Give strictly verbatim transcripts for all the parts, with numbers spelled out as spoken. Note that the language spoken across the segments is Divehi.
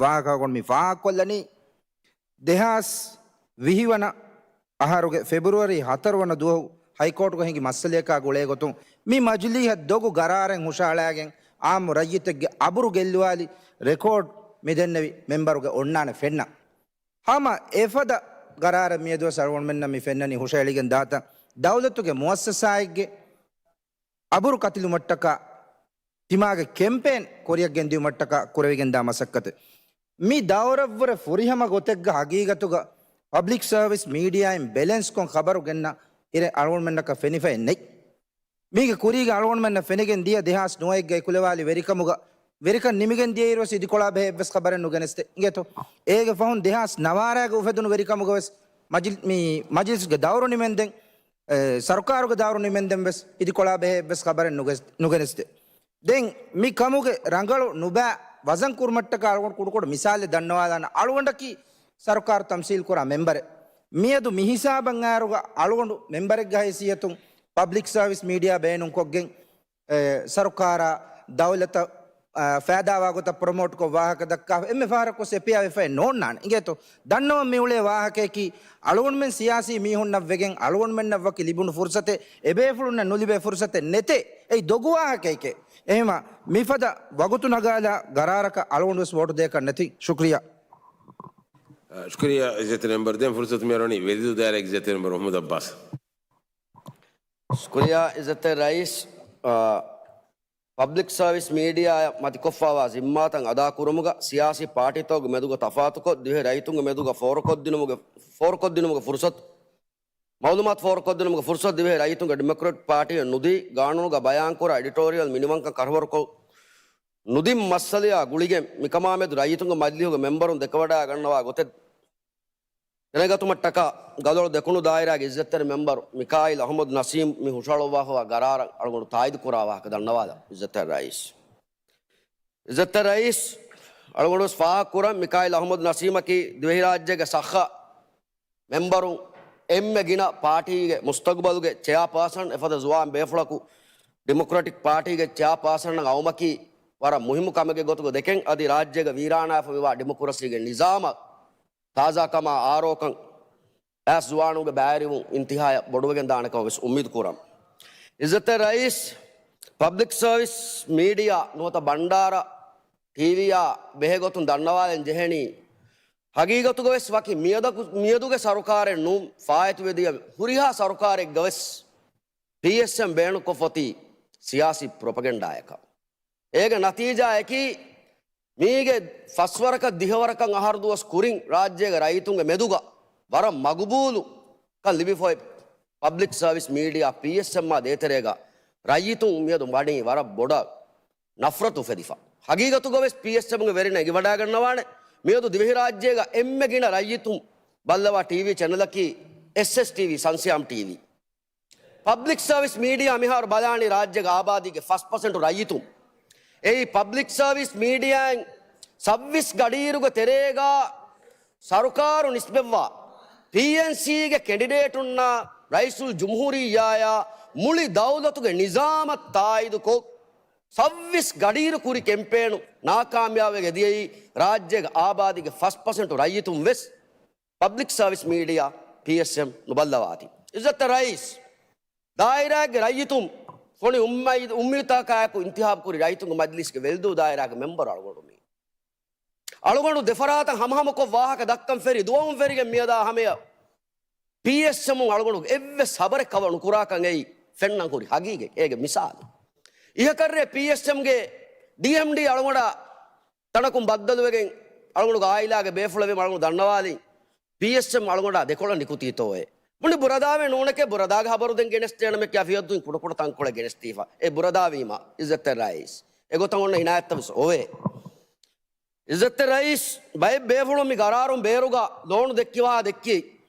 ވާހަކަ އަޅުގަނޑު މި ފާހަގަކޮށްލަނީ. ދެހާސް ވިހި ވަނަ އަހަރުގެ ފެބްރުއަރީ ހަތަރު ވަނަ ދުވަހު ހައިކޯޓުގަ ހިނގި މައްސަލަޔަކާ ގުޅޭގޮތުން، މި މަޖިލީހަށް ދޮގު ގަރާރެއް ހުށަހަޅާގެން، އާއްމު ރައްޔިތެއްގެ އަބުރު ގެއްލުވާލި ރެކޯޑް މި ދެންނެވި މެމްބަރުގެ އޮންނާނެ ފެންނަ. ހަމަ އެފަދަ ގަރާރެއް މިއަދުވެސް އަޅުގަނޑުމެންނަށް މި ފެންނަނީ ހުށަހެޅިގެން ދާތަން، ދައުލަތުގެ މުއައްސަސާއެއްގެ އަބުރު ކަތިލުމަށްޓަކާ ތިމާގެ ކެމްޕޭން ކުރިއަށް ގެންދިއުމަށްޓަކާ ކުރެވިގެންދާ މަސައްކަތެއް. މި ދައުރަށްވުރެ ފުރިހަމަ ގޮތެއްގަ ހަގީގަތުގަ ޕަބްލިކް ސަރވިސް މީޑިއާއިން ބެލެންސްކޮށް ޚަބަރު ގެންނަ އިރެއް އަޅުގަނޑުމެންނަކަށް ފެނިފައެއް ނެތް. މީގެ ކުރީގަ އަޅުގަނޑުމެންނަށް ފެނިގެން ދިޔަ ދެހާސް ނުވައެއްގަ އެކުލަވާލި ވެރިކަމުގަ ވެރިކަން ނިމިގެން ދިޔައިރުވެސް އިދިކޮޅާ ބެހޭ އެއްވެސް ޚަބަރެއް ނުގެނެސްދޭ. އިނގޭތޯ؟ އޭގެ ފަހުން ދެހާސް ނަވާރައިގަ އުފެދުނު ވެރިކަމުގަވެސް މަޖިލް-، މި މަޖިލިސްގެ ދައުރު ނިމެންދެން، އެ، ސަރުކާރުގެ ދައުރު ނިމެންދެން ވެސް އިދިކޮޅާ ބެހޭ އެއްވެސް ޚަބަރެއް ނުގެސް-، ނުގެނެސްދޭ. ދެން މި ކަމުގެ ރަނގަޅު ނުބައި ވަޒަން ކުރުމަށްޓަކާ އަޅުގަނޑު ކުޑަކުޑަ މިސާލެއް ދަންނަވާލާނަ. އަޅުގަނޑަކީ ސަރުކާރު ތަމްސީލް ކުރާ މެމްބަރެއް. މިއަދު މި ހިސާބަށް އައިރުގަ އަޅުގަނޑު މެމްބަރެއްގެ ހައިސިއްޔަތުން ޕަބްލިކް ސަރވިސް މީޑިއާ ބޭނުންކޮށްގެން، އެ، ސަރުކާރާ ދައުލަތަށް، އަ، ފައިދާވާ ގޮތަށް ޕްރޮމޯޓްކޮށް ވާހަކަ ދައްކާ އެންމެ ފަހަރަކުވެސް އެ ޕިޔާ ވެފައެއް ނޯންނާނެ. އިނގޭތޯ؟ ދަންނަވަން މިއުޅޭ ވާހަކަޔަކީ، އަޅުގަނޑުމެން ސިޔާސީ މީހުންނަށް ވެގެން އަޅުގަނޑުމެންނަށް ވަކި ލިބުނު ފުރުސަތެއް އެބޭފުޅުންނަށް ނުލިބޭ ފުރުސަތެއް ނެތޭ. އެއީ ދޮގު ވާހަކައެކޭ. އެހެމަ މިފަދަ ވަގުތު ނަގާލާ ގަރާރަކަށް އަޅުގަނޑުވެސް ވޯޓު ދޭކަށް ނެތި. ޝުކްރިޔާ. ޝުކްރިޔާ އިއްޒަތްތެރި މެމްބަރު. ދެން ފުރުސަތު މިއަރުވަނީ ވެލިދޫ ދާއިރާގެ އިއްޒަތްތެރި މެމްބަރު މަހްމޫދު އައްބާސް. ޝުކުރިޔާ އިއްޒަތްތެރި ރައީސް. އާ، ޕަބްލިކް ސަރވިސް މީޑިއާއަށް މަތިކޮށްފައިވާ ޒިންމާތައް އަދާކުރުމުގަ ސިޔާސީ ޕާޓީތަކުގެ މެދުގަ ތަފާތުކޮށް، ދިވެހި ރައްޔިތުންގެ މެދުގަ ފޯރުކޮށްދިނުމުގެ، ފޯރުކޮށްދިނުމުގެ ފުރުސަތު، މައުލޫމާތު ފޯރުކޮށްދިނުމުގެ ފުރުސަތު ދިވެހި ރައްޔިތުންގެ ޑިމޮކްރެޓް ޕާޓީއަށް ނުދީ، ގާނޫނުގަ ބަޔާންކުރާ އެޑިޓޯރިއަލް މިނިވަންކަން ކަށަވަރުކޮށް ނުދިން މައްސަލަޔާ ގުޅިގެން، މިކަމާމެދު ރައްޔިތުންގެ މަޖިލީހުގެ މެމްބަރުން ދެކެވަޑައިގަންނަވާ ގޮތެއް ދެނެގަތުމަށްޓަކާ، ގަދޮޅު ދެކުނު ދާއިރާގެ އިއްޒަތްތެރި މެމްބަރު މިކާއިލް އަހުމަދު ނަސީމް މި ހުށަހަޅުއްވާފައިވާ ގަރާރަށް އަޅުގަނޑު ތާއީދު ކުރާ ވާހަކަ ދަންނަވާލަން. އިއްޒަތްތެރި ރައީސް، އިއްޒަތްތެރި ރައީސް، އަޅުގަނޑު ވެސް ފާހަގަ ކުރަން، މިކާއިލް އަހުމަދު ނަސީމަކީ ދިވެހިރާއްޖޭގެ ސައްހަ މެމްބަރު، އެންމެ ގިނަ ޕާޓީގެ މުސްތަގުބަލުގެ ޗެއާޕާސަން، އެފަދަ ޒުވާން ބޭފުޅަކު ޑިމޮކްރެޓިކް ޕާޓީގެ ޗެއާޕާސަނަށް އައުމަކީ ވަރަށް މުހިއްމު ކަމެއްގެ ގޮތުގަ ދެކެން، އަދި ރާއްޖޭގަ ވީރާނާވެފަ މިވާ ޑިމޮކްރަސީގެ ނިޒާމަށް ތާޒާކަމާ އާރޯކަން އައިސް ޒުވާނުންގެ ބައިވެރިވުން އިންތިހާޔަށް ބޮޑުވެގެން ދާނެކަމަށް ވެސް އުއްމީދު ކުރަން. އިއްޒަތްތެރި ރައީސް، ޕަބްލިކް ސަރވިސް މީޑިއާ ނުވަތަ ބަންޑާރަ ޓީވީއާ ބެހޭގޮތުން ދަންނަވާލަން ޖެހެނީ، ހަގީގަތުގަވެސް ވަކި މިއަދަކު-، މިއަދުގެ ސަރުކާރެއް ނޫން، ފާއިތުވެދިޔަ ހުރިހާ ސަރުކާރެއްގަވެސް ޕީއެސްއެމް ބޭނުންކޮށްފަ އޮތީ ސިޔާސީ ޕްރޮޕަގެންޑާއަކަށް. އޭގެ ނަތީޖާއަކީ، މީގެ ފަސްވަރަކަށް ދިހަވަރަކަށް އަހަރު ދުވަސް ކުރިން ރާއްޖޭގެ ރައްޔިތުންގެ މެދުގަ ވަރަށް މަގުބޫލުކަން ލިބިފައި، ޕަބްލިކް ސަރވިސް މީޑިއާ ޕީއެސްއެމްއާ ދޭތެރޭގަ ރައްޔިތުން މިއަދު ވަނީ ވަރަށް ބޮޑަށް ނަފްރަތު އުފެދިފަ. ހަގީގަތުގަވެސް ޕީއެސްއެމްގެ ވެރިން އެނގިވަޑައިގަންނަވާނެ، މިއަދު ދިވެހިރާއްޖޭގަ އެންމެ ގިނަ ރައްޔިތުން ބައްލަވާ ޓީވީ ޗެނަލަކީ އެސްއެސް ޓީވީ، ސަންސިޔާމް ޓީވީ. ޕަބްލިކް ސަރވިސް މީޑިއާ މިހާރު ބަލާނީ ރާއްޖޭގެ އާބާދީގެ ފަސް ޕަސެންޓު ރައްޔިތުން. އެއީ ޕަބްލިކް ސަރވިސް މީޑިއާއިން ސައްވީސް ގަޑިއިރުގެ ތެރޭގަ ސަރުކާރު ނިސްބަތްވާ ޕީއެންސީގެ ކެނޑިޑޭޓުންނާ ރައީސުލް ޖުމްހޫރިއްޔާޔާ މުޅި ދައުލަތުގެ ނިޒާމަށް ތާއީދުކޮށް، ސައްވީސް ގަޑިއިރު ކުރި ކެމްޕޭނު ނާކާމިޔާބުވެގެން ދިޔައީ ރާއްޖޭގެ އާބާދީގެ ފަސް ޕަސެންޓު ރައްޔިތުން ވެސް ޕަބްލިކް ސަރވިސް މީޑިއާ ޕީއެސްއެމް ނުބައްލަވާތީ. އިއްޒަތްތެރި ރައީސް، ދާއިރާގެ ރައްޔިތުން ފޮނި އުއްމީދު، އުއްމީދުތަކާއެކު އިންތިހާބު ކުރި ރައްޔިތުންގެ މަޖިލީސްގެ ވެލިދޫ ދާއިރާގެ މެމްބަރު އަޅުގަނޑު މީ. އަޅުގަނޑު ދެފަރާތަށް ހަމަހަމަކޮށް ވާހަކަ ދައްކަން ފެރި ދުވަހުން ފެރިގެން މިއަދާ ހަމަޔަށް ޕީއެސްއެމުން އަޅުގަނޑު އެއްވެސް ހަބަރެއް ކަވަރު ނުކުރާކަން އެއީ ފެންނަން ހުރި ހަގީގަތް. އޭގެ މިސާލު، އިހަކަށްރޭ ޕީއެސްއެމްގެ ޑީއެމްޑީ އަޅުގަނޑާ ތަނަކުން ބައްދަލުވެގެން އަޅުގަނޑުގެ އާއިލާގެ ބޭފުޅެވެ އަޅުގަނޑު ދަންނަވާލި ޕީއެސްއެމް އަޅުގަނޑާ ދެކޮޅަށް ނިކުތީތޯއޭ. މުނި ބުރަދާވެ ނޫނެކޭ، ބުރަދާގެ ހަބަރު ދެން ގެނެސްދޭނަމެކޭ އަފިޔައްދުން ކުޑަކުޑަ ތަންކޮޅެއް ގެނެސްދީފަ. އެ ބުރަދާވީމަ އިއްޒަތްތެރި ރައީސް. އެގޮތަށް އޮންނަ އިނާޔަތްތައް ވެސް އޮވޭ. އިއްޒަތްތެރި ރައީސް، ބައެއް ބޭފުޅުން މި ގަރާރުން ބޭރުގަ ލޯނު ދެއްކިވާ ދެއްކި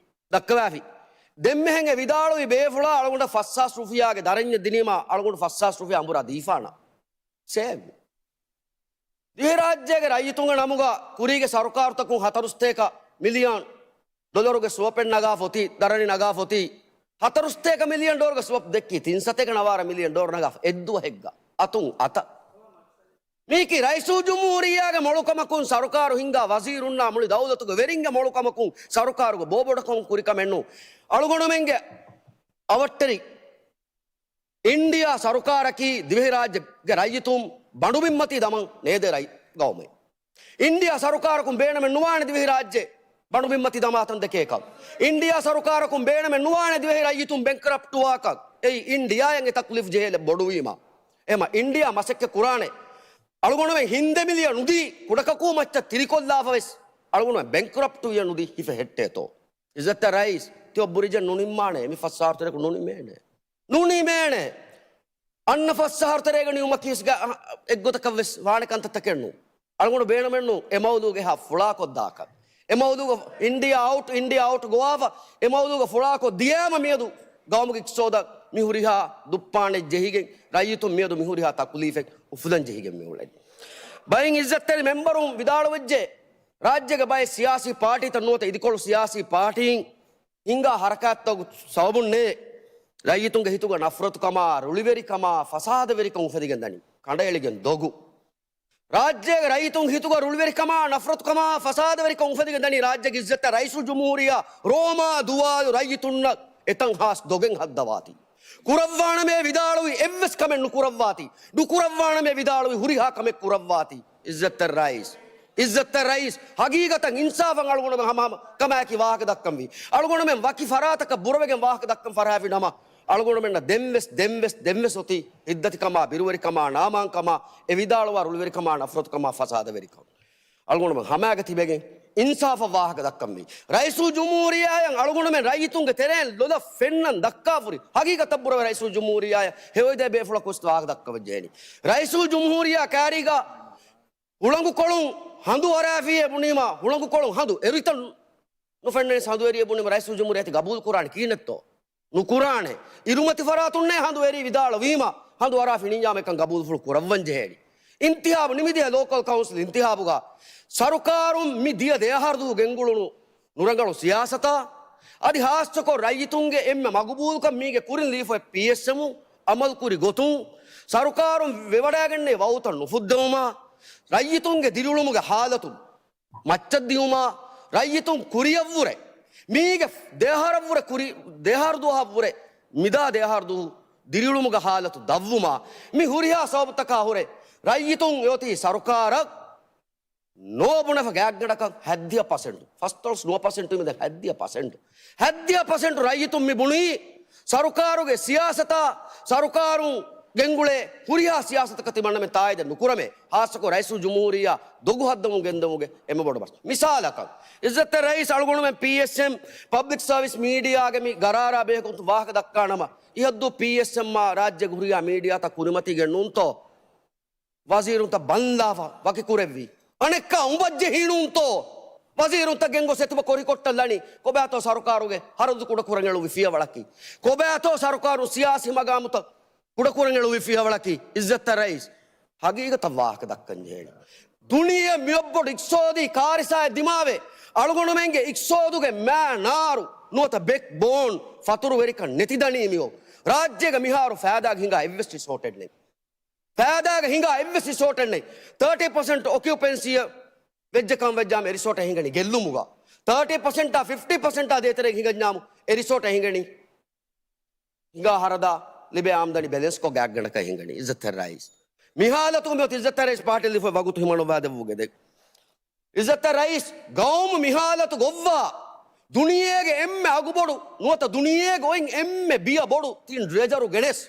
ދައްކަވާފި. ދެންމެހެން އެ ވިދާޅުވި ބޭފުޅާ އަޅުގަނޑަށް ފަސްހާސް ރުފިޔާގެ ދަރަންޏެއް ދިނީމާ އަޅުގަނޑު ފަސްހާސް ރުފިޔާ އަނބުރާ ދީފާނަ. ސޭވް. ދިވެހިރާއްޖޭގެ ރައްޔިތުންގެ ނަމުގަ ކުރީގެ ސަރުކާރުތަކުން ހަތަރުސަތޭކަ މިލިއަން ޑޮލަރުގެ ސުވަޕެއް ނަގާފަ އޮތީ، ދަރަނި ނަގާފަ އޮތީ. ހަތަރުސަތޭކަ މިލިއަން ޑޮލަރުގެ ސުވަޕް ދެއްކީ، ތިންސަތޭކަ ނަވާރަ މިލިއަން ޑޮލަރު ނަގާފަ އެއްދުވަހެއްގަ. އަތުން އަތަށް. މީކީ ރައީސުލްޖުމްހޫރިއްޔާގެ މޮޅުކަމަކުން ސަރުކާރު ހިންގާ ވަޒީރުންނާ މުޅި ދައުލަތުގެ ވެރިންގެ މޮޅުކަމަކުން ސަރުކާރުގެ ބޯބޮޑުކަމުން ކުރި ކަމެއް ނޫން. އަޅުގަނޑުމެންގެ އަވަށްޓެރި އިންޑިއާ ސަރުކާރަކީ ދިވެހިރާއްޖޭގެ ރައްޔިތުން ބަނޑުބިންމަތީ ދަމަން ނޭދޭ ރައް-، ގައުމެއް. އިންޑިއާ ސަރުކާރަކުން ބޭނުމެއް ނުވާނެ ދިވެހިރާއްޖެ ބަނޑުބިންމަތި ދަމާތަން ދެކޭކަށް. އިންޑިއާ ސަރުކާރަކުން ބޭނުމެއް ނުވާނެ ދިވެހި ރައްޔިތުން ބެންކްރަޕްޓް ވާކަށް. އެއީ އިންޑިއާއަށް އެ ތަކުލީފް ޖެހޭ ބޮޑުވީމަ. އެމަ އިންޑިއާ މަސައްކަތް ކުރާނެ. އަޅުގަނޑުމެން ހިންދެމިލިޔަ ނުދީ ކުޑަކަކޫ މައްޗަށް ތިރިކޮށްލާފަވެސް އަޅުގަނޑުމެން ބެންކްރަޕްޓުވިޔަ ނުދީ ހިފެ ހެއްޓޭތޯ؟ އިއްޒަތްތެރި ރައީސް، ތި އޮއްބުރިޖަން ނުނިންމާނެ، މި ފަސް އަހަރު ތެރޭގަ ނުނިމޭނެ. ނުނިމޭނެ. އަންނަ ފަސް އަހަރު ތެރޭގަ ނިމުމަކީ ވެސް ގ-، އެއްގޮތަކަށް ވެސް ވާނެ ކަންތައްތަކެއް ނޫން. އަޅުގަނޑު ބޭނުމެއް ނޫން އެ މައުޟޫގެ ހާ ފުޅާކޮށްދާކަށް. އެ މައުޟޫގަ އިންޑިއާ އައުޓް، އިންޑިއާ އައުޓް ގޮވާފަ، އެ މައުޟޫގަ ފުޅާކޮށް ދިޔައިމަ މިއަދު ގައުމުގެ އިޤްތިޞާދަށް މި ހުރިހާ ދުއްޕާނެއް ޖެހިގެން، ރައްޔިތުން މިއަދު މި ހުރިހާ ތަކުލީފެއް އުފުލަން ޖެހިގެން މި އުޅެނީ. ބައެއް އިއްޒަތްތެރި މެމްބަރުން ވިދާޅުވެއްޖެ، ރާއްޖޭގެ ބައެއް ސިޔާސީ ޕާޓީތައް ނުވަތަ އިދިކޮޅު ސިޔާސީ ޕާޓީން ހިނގާ ހަރަކާތްތަކުގެ ސަބަބުންނޭ ރައްޔިތުންގެ ހިތުގަ ނަފްރަތުކަމާ، ރުޅިވެރިކަމާ، ފަސާދަވެރިކަން އުފެދިގެން ދަނީ. ކަނޑައެޅިގެން ދޮގު. ރާއްޖޭގެ ރައްޔިތުން ހިތުގަ ރުޅިވެރިކަމާ، ނަފްރަތުކަމާ، ފަސާދަވެރިކަން އުފެދިގެން ދަނީ ރާއްޖޭގެ އިއްޒަތްތެރި ރައީސުލްޖުމްހޫރިއްޔާ ރޯމާ ދުވާލު ރައްޔިތުންނަށް އެތަން ހާސް ދޮގެއް ހައްދަވާތީ. ކުރައްވާނަމޭ ވިދާޅުވި އެއްވެސް ކަމެއް ނުކުރައްވާތީ. ނުކުރައްވާނަމޭ ވިދާޅުވި ހުރިހާ ކަމެއް ކުރައްވާތީ. އިއްޒަތްތެރި ރައީސް، އިއްޒަތްތެރި ރައީސް، ހަގީގަތަށް އިންސާފަށް އަޅުގަނޑުމެން ހަމަ ހަމަ ކަމާއެކީ ވާހަކަ ދައްކަންވީ. އަޅުގަނޑުމެން ވަކި ފަރާތަކަށް ބުރަވެގެން ވާހަކަ ދައްކަން ފަށާފި ނަމަ، އަޅުގަނޑުމެންނަށް ދެންވެސް، ދެންވެސް، ދެންވެސް އޮތީ ހިތްދަތިކަމާ، ބިރުވެރިކަމާ، ނާމާންކަމާ، އެ ވިދާޅުވާ ރުޅިވެރިކަމާ، ނަފްރަތުކަމާ، ފަސާދަވެރިކަން. އަޅުގަނޑުމެން ހަމައިގަ ތިބެގެން އިންސާފަށް ވާހަކަ ދައްކަންވީ. ރައީސުލްޖުމްހޫރިއްޔާއަށް އަޅުގަނޑުމެން ރައްޔިތުންގެ ތެރެއިން ލޮލަށް ފެންނަން ދައްކާފުރި، ހަގީގަތަށް ބުރަވެ ރައީސުލްޖުމްހޫރިއްޔާއަށް ހެޔޮއިދޭ ބޭފުޅަކު ވެސް ވާހަކަ ދައްކަވަން ޖެހޭނީ. ރައީސުލްޖުމްހޫރިއްޔާ ކާރީގަ ހުޅަނގުކޮޅުން ހަނދު އަރާފިއޭ ބުނީމަ، ހުޅަނގުކޮޅުން ހަނދު އެރުތަން ނުފެންނަނީ ހަނދު އެރިއޭ ބުނީމަ، ރައީސުލްޖުމްހޫރިއްޔާ ތި ގަބޫލު ކުރާނެ ކީނެއްތޯ؟ ނުކުރާނެ. އިރުމަތި ފަރާތުންނޭ ހަނދު އެރީ ވިދާޅުވީމަ، ހަނދު އަރާފި ނިންޏާމެކަން ގަބޫލުފުޅު ކުރައްވަން ޖެހޭނީ. އިންތިހާބު ނިމިދިޔަ ލޯކަލް ކައުންސިލް އިންތިހާބުގަ ސަރުކާރުން މި ދިޔަ ދެއަހަރު ދުވަހު ގެންގުޅުނު ނުރަނގަޅު ސިޔާސަތާ، އަދި ހާއްސަކޮށް ރައްޔިތުންގެ އެންމެ މަގުބޫލުކަން މީގެ ކުރިން ލީފޮތް ޕީއެސްއެމު އަމަލުކުރި ގޮތުން، ސަރުކާރުން ވެވަޑައިގެންނެވި ވައުތައް ނުފުއްދެވުމާ، ރައްޔިތުންގެ ދިރިއުޅުމުގެ ހާލަތު މައްޗަށް ދިޔުމާ، ރައްޔިތުން ކުރިއަށްވުރެ، މީގެ ދެއަހަރަށްވުރެ ކުރި، ދެއަހަރު ދުވަހަށްވުރެ، މިދާ ދެއަހަރު ދުވަހު ދިރިއުޅުމުގެ ހާލަތު ދަށްވުމާ، މި ހުރިހާ ސަބަބުތަކާ ހުރެ، ރައްޔިތުން އެއޮތީ ސަރުކާރަށް ނޯ ބުނެފަ ގާތްގަނޑަކަށް ހަތްދިހަ ޕަސެންޓު، ފަސްދޮޅަސް ނުވަ ޕަސެންޓު މިދަނީ ހަތްދިހަ ޕަސެންޓު. ހަތްދިހަ ޕަސެންޓު ރައްޔިތުން މި ބުނީ ސަރުކާރުގެ ސިޔާސަތާ، ސަރުކާރުން ގެންގުޅޭ ހުރިހާ ސިޔާސަތަކަށް ތިމަންނަމެން ތާއީދެއް ނުކުރަމޭ. ހާއްސަކޮށް ރައީސުލްޖުމްހޫރިއްޔާ ދޮގު ހައްދަމުން ގެންދަމުގެ އެންމެ ބޮޑު ބަސް. މިސާލަކަށް، އިއްޒަތްތެރި ރައީސް އަޅުގަނޑުމެން ޕީއެސްއެމް ޕަބްލިކް ސަރވިސް މީޑިއާގެ މި ގަރާރާ ބެހޭގޮތުން ވާހަކަ ދައްކާނަމަ، އިހަށްދުވަހު ޕީއެސްއެމްއާ ރާއްޖޭގެ ހުރިހާ މީޑިއާތައް ކުރިމަތީގެން ނޫންތޯ؟ ވަޒީރުންތައް ބަންލާފަ ވަކިކުރެއްވީ. އަނެއްކާ އުނބަށްޖެހީ ނޫންތޯ؟ ވަޒީރުންތައް ގެންގޮސް އެތިބަ ކޮރިކޮށްޓަށް ލަނީ. ކޮބާތޯ ސަރުކާރުގެ ހަރަދު ކުޑަކުރަން އެޅުއްވި ފިޔަވަޅަކީ؟ ކޮބާތޯ ސަރުކާރުން ސިޔާސީ މަގާމުތައް ކުޑަކުރަން އެޅުއްވި ފިޔަވަޅަކީ؟ އިއްޒަތްތެރި ރައީސް، ހަގީގަތަށް ވާހަކަ ދައްކަން ޖެހޭނެ. ދުނިޔެ މިއޮއްބޮޑު އިޤްތިޞާދީ ކާރިސާއެއް ދިމާވެ، އަޅުގަނޑުމެންގެ އިޤްތިޞާދުގެ މާ ނާރު ނުވަތަ ބެކް ބޯން ފަތުރުވެރިކަން ނެތިދަނީ މިއޮ. ރާއްޖޭގަ މިހާރު ފައިދާގަ ހިނގާ އެއްވެސް ރިސޯޓެއް ނެތް. ފައިދާގަ ހިނގާ އެއްވެސް ރިސޯޓެއް ނެތް. ތާޓީ ޕަސެންޓް އޮކިއުޕެންސީއަށް ވެއްޖެކަން ވެއްޖާމެ އެ ރިސޯޓެއް ހިނގަނީ ގެއްލުމުގަ. ތާޓީ ޕަސެންޓާ ފިފްޓީ ޕަސެންޓާ ދޭތެރޭގަ ހިނގަންޏާމު އެ ރިސޯޓެއް ހިނގަނީ ހިނގާ ހަރަދާ ލިބޭ އާމްދަނީ ބެލެންސްކޮށް ގާތްގަނޑަކަށް ހިނގަނީ. އިއްޒަތްތެރި ރައީސް، މި ހާލަތު މިއޮތީ އިއްޒަތްތެރި ރައީސް ޕާޓީ ލިބިފައި ވަގުތު ހިމަނައްވާދެއްވުގެ ދެ. އިއްޒަތްތެރި ރައީސް، ގައުމު މި ހާލަތު ގޮއްވާ ދުނިޔޭގެ އެންމެ އަގުބޮޑު ނުވަތަ ދުނިޔޭގަ އޮތް އެންމެ ބިޔަ ބޮޑު ތިން ޑްރެޖަރު ގެނެސް،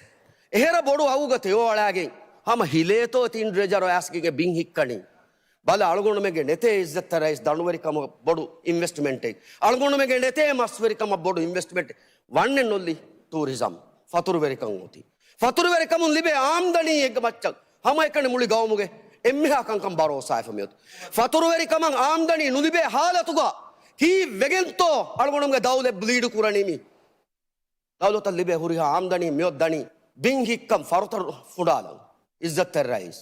އެހެރަ ބޮޑު އަގުގަ ތެޔޮއަޅާގެން ހަމަ ހިލޭތޯ ތިން ޑްރެޖަރު އައިސްގެން ބިން ހިއްކަނީ. ބަލަ އަޅުގަނޑުމެންގެ ނެތޭ އިއްޒަތްތެރި ރައީސް ދަނޑުވެރިކަމުގެ ބޮޑު އިންވެސްޓްމަންޓެއް. އަޅުގަނޑުމެންގެ ނެތޭ މަސްވެރިކަމަށް ބޮޑު އިންވެސްޓްމަންޓެއް. ވަން އެންޑް އޮންލީ ޓޫރިޒަމް. ފަތުރުވެރިކަން އޮތީ. ފަތުރުވެރިކަމުން ލިބޭ އާމްދަނީއެއްގެ މައްޗަށް ހަމައެކަނި މުޅި ގައުމުގެ އެންމެހާ ކަންކަން ބަރޯސާވެފަ މިއޮތީ. ފަތުރުވެރިކަމަށް އާމްދަނީ ނުލިބޭ ހާލަތުގަ ކީއްވެގެންތޯ އަޅުގަނޑުމެންގެ ދައުލަތް ބްލީޑު ކުރަނީ މި؟ ދައުލަތަށް ލިބޭ ހުރިހާ އާމްދަނީ މިއޮއްދަނީ ބިން ހިއްކަން ފަރުތައް ފުނޑާލަން. އިއްޒަތްތެރި ރައީސް،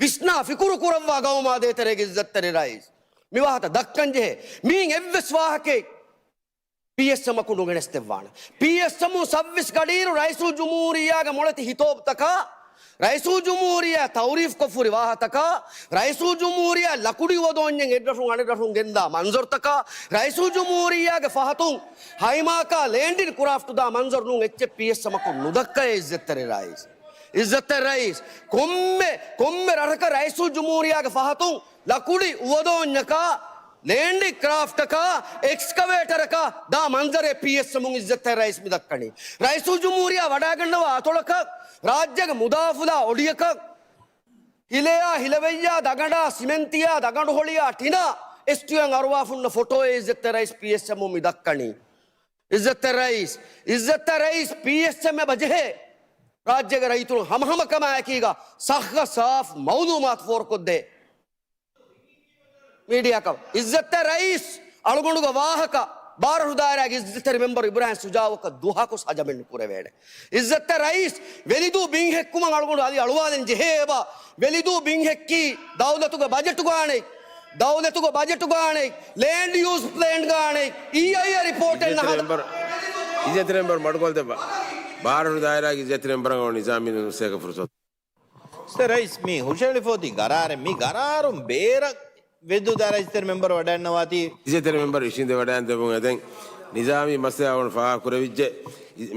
ވިސްނާ ފިކުރު ކުރައްވާ ގައުމާ ދޭތެރޭގެ އިއްޒަތްތެރި ރައީސް، މި ވާހަކަ ދައްކަން ޖެހޭ. މީން އެއްވެސް ވާހަކައެއް ޕީއެސްއެމްއަކު ނުގެނެސްދެއްވާނެ. ޕީއެސްއެމް ސައްވީސް ގަޑިއިރު ރައީސުލްޖުމްހޫރިއްޔާގެ މޮޅެތި ހިތޯބުތަކާ ރައީސުލްޖުމްހޫރިއްޔާ ތައުރީފްކޮށްފުރި ވާހަތަކާ، ރައީސުލްޖުމްހޫރިއްޔާ ލަކުޑި އުވަދޯންޏެއް އެއްރަށުން އަނެއްރަށުން ގެންދާ މަންޒަރުތަކާ، ރައީސުލްޖުމްހޫރިއްޔާގެ ފަހަތުން ހައިމާކާ ލޭންޑިން ކްރާފްޓް ދާ މަންޒަރު ނޫން އެއްޗެއް ޕީއެސްއެމަކުން ނުދައްކައޭ އިއްޒަތްތެރި ރައީސް. އިއްޒަތްތެރި ރައީސް، ކޮންމެ، ކޮންމެ ރަށަކަށް ރައީސުލްޖުމްހޫރިއްޔާގެ ފަހަތުން ލަކުޑި އުވަދޯންޏަކާ، ލޭންޑިން ކްރާފްޓަކާ، އެކްސްކަވޭޓަރަކާ ދާ މަންޒަރެއް ޕީއެސްއެމުން އިއްޒަތްތެރި ރައީސް މި ދައްކަނީ. ރައީސުލްޖުމްހޫރިއްޔާ ވަޑައިގަންނަވާ އަތޮޅަކަށް ރާއްޖޭގެ މުދާ ފުލާ އޮޑިއަކަށް ހިލެއާ، ހިލަވެއްޔާ، ދަގަނޑާ، ސިމެންތިއާ، ދަގަނޑުހޮޅިއާ، ޓިނާ، އެސްޓީއުއިން އަރުވާފަ ހުންނަ ފޮޓޯއެއް އިއްޒަތްތެރި ރައީސް ޕީއެސްއެމުން މި ދައްކަނީ. އިއްޒަތްތެރި ރައީސް، އިއްޒަތްތެރި ރައީސް ޕީއެސްއެމް އެބަ ޖެހޭ ރާއްޖޭގެ ރައްޔިތުން ހަމަހަމަކަމާއެކީގަ ސައްހަ ސާފް މައުލޫމާތު ފޯރުކޮށްދޭ މީޑިއާއަކަށް. އިއްޒަތްތެރި ރައީސް އަޅުގަނޑުގެ ވާހަކަ ބާރަށު ދާއިރާގެ އިއްޒަތްތެރި މެމްބަރު އިބްރާހިމް ޝުޖާއުއަކަށް ދުވަހަކުސް ހަޖަމެއް ނުކުރެވޭނެ. އިއްޒަތްތެރި ރައީސް ވެލިދޫ ބިން ހެއްކުމަށް އަޅުގަނޑު އަލި އަޅުވާލަން ޖެހޭ އެބަ. ވެލިދޫ ބިން ހެއްކީ ދައުލަތުގެ ބަޖެޓުގަ އަނެއް، ދައުލަތުގެ ބަޖެޓުގަ އަނެއް، ލޭންޑް ޔޫސް ޕްލޭންގަ އަނެއް، އީއައިއޭ ރިޕޯޓެއް ނަހަދާ. އިއްޒަތްތެރި މެމްބަރު މަޑުކޮށްދެއްވާ. ބާރަށު ދާއިރާގެ އިއްޒަތްތެރި މެމްބަރަށް ނިޒާމީ ނުސްހަތަކަށް ފުރުސަތު. ސަރ ރައީސް، މި ހުށަހެޅިފަ އޮތީ ގަރާރެއް. މި ގަރާރުން ބޭރަށް ވެލިދޫ ދާއިރާ އިއްޒަތްތެރި މެމްބަރު ވަޑައިގަންނަވާތީ. އިއްޒަތްތެރި މެމްބަރު އިށީނދެ ވަޑައިގެން ދެއްވުން އެދެން ނިޒާމީ މައްސަލަ އަޅުގަނޑު ފާހަގަކުރެވިއްޖެ.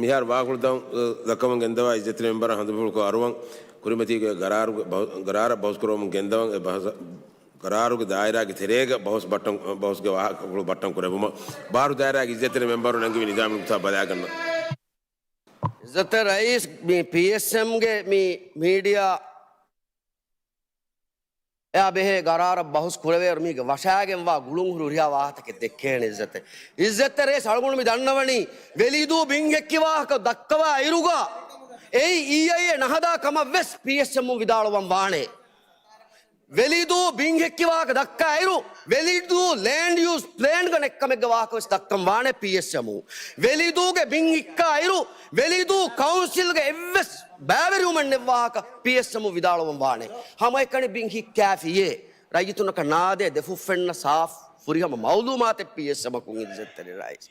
މިހާރު ވާކުޅުދައުން ދައްކަމުން ގެންދަވާ އިއްޒަތްތެރި މެމްބަރަށް ހަނދުފުޅުކޮށް އަރުވަން. ކުރިމަތީގެ ގަރާރުގެ ބަހު-، ގަރާރަށް ބަހުސްކުރަމުން ގެންދަވަން. އެ ބަހަސް ގަރާރުގެ ދާއިރާގެ ތެރޭގަ ބަހުސް ބައްޓަން، ބަހުސްގެ ވާހަކަފުޅު ބައްޓަން ކުރެއްވުމަށް ބާރު ދާއިރާގެ އިއްޒަތްތެރި މެމްބަރު ނެންގެވި ނިޒާމީ ނުކުތާ ބަލާގަންނަ. އިއްޒަތްތެރި ރައީސް، މި ޕީއެސްއެމްގެ މި މީޑިއާ އެއާ ބެހޭ ގަރާރަށް ބަހުސް ކުރެވޭއިރު މީގެ ވަށާގެންވާ ގުޅުން ހުރި ހުރިހާ ވާހަތަކެއް ދެއްކޭނެ އިއްޒަތްތެރި. އިއްޒަތްތެރި ރައީސް އަޅުގަނޑު މި ދަންނަވަނީ ވެލިދޫ ބިން ހެއްކި ވާހަކަ ދައްކަވާ އިރުގަ އެއީ އީއައިއޭ ނަހަދާ ކަމަށް ވެސް ޕީއެސްއެމުން ވިދާޅުވަން ވާނެ. ވެލިދޫ ބިން ހެއްކި ވާހަކަ ދައްކާ އިރު، ވެލިދޫ ލޭންޑް ޔޫސް ޕްލޭންގަ ނެއްކަމެއްގެ ވާހަކަ ވެސް ދައްކަން ވާނެ ޕީއެސްއެމުން. ވެލިދޫގެ ބިން ހިއްކާ އިރު، ވެލިދޫ ކައުންސިލްގެ އެއްވެސް ބައިވެރިވުމެއް ނެއްވާހަކަ ޕީއެސްއެމުން ވިދާޅުވަން ވާނެ. ހަމައެކަނި ބިން ހިއްކާފިޔޭ ރައްޔިތުންނަކަށް ނާދޭ ދެފުށްފެންނަ ސާފް ފުރިހަމަ މައުލޫމާތެއް ޕީއެސްއެމަކުން އިއްޒަތްތެރި ރައީސް.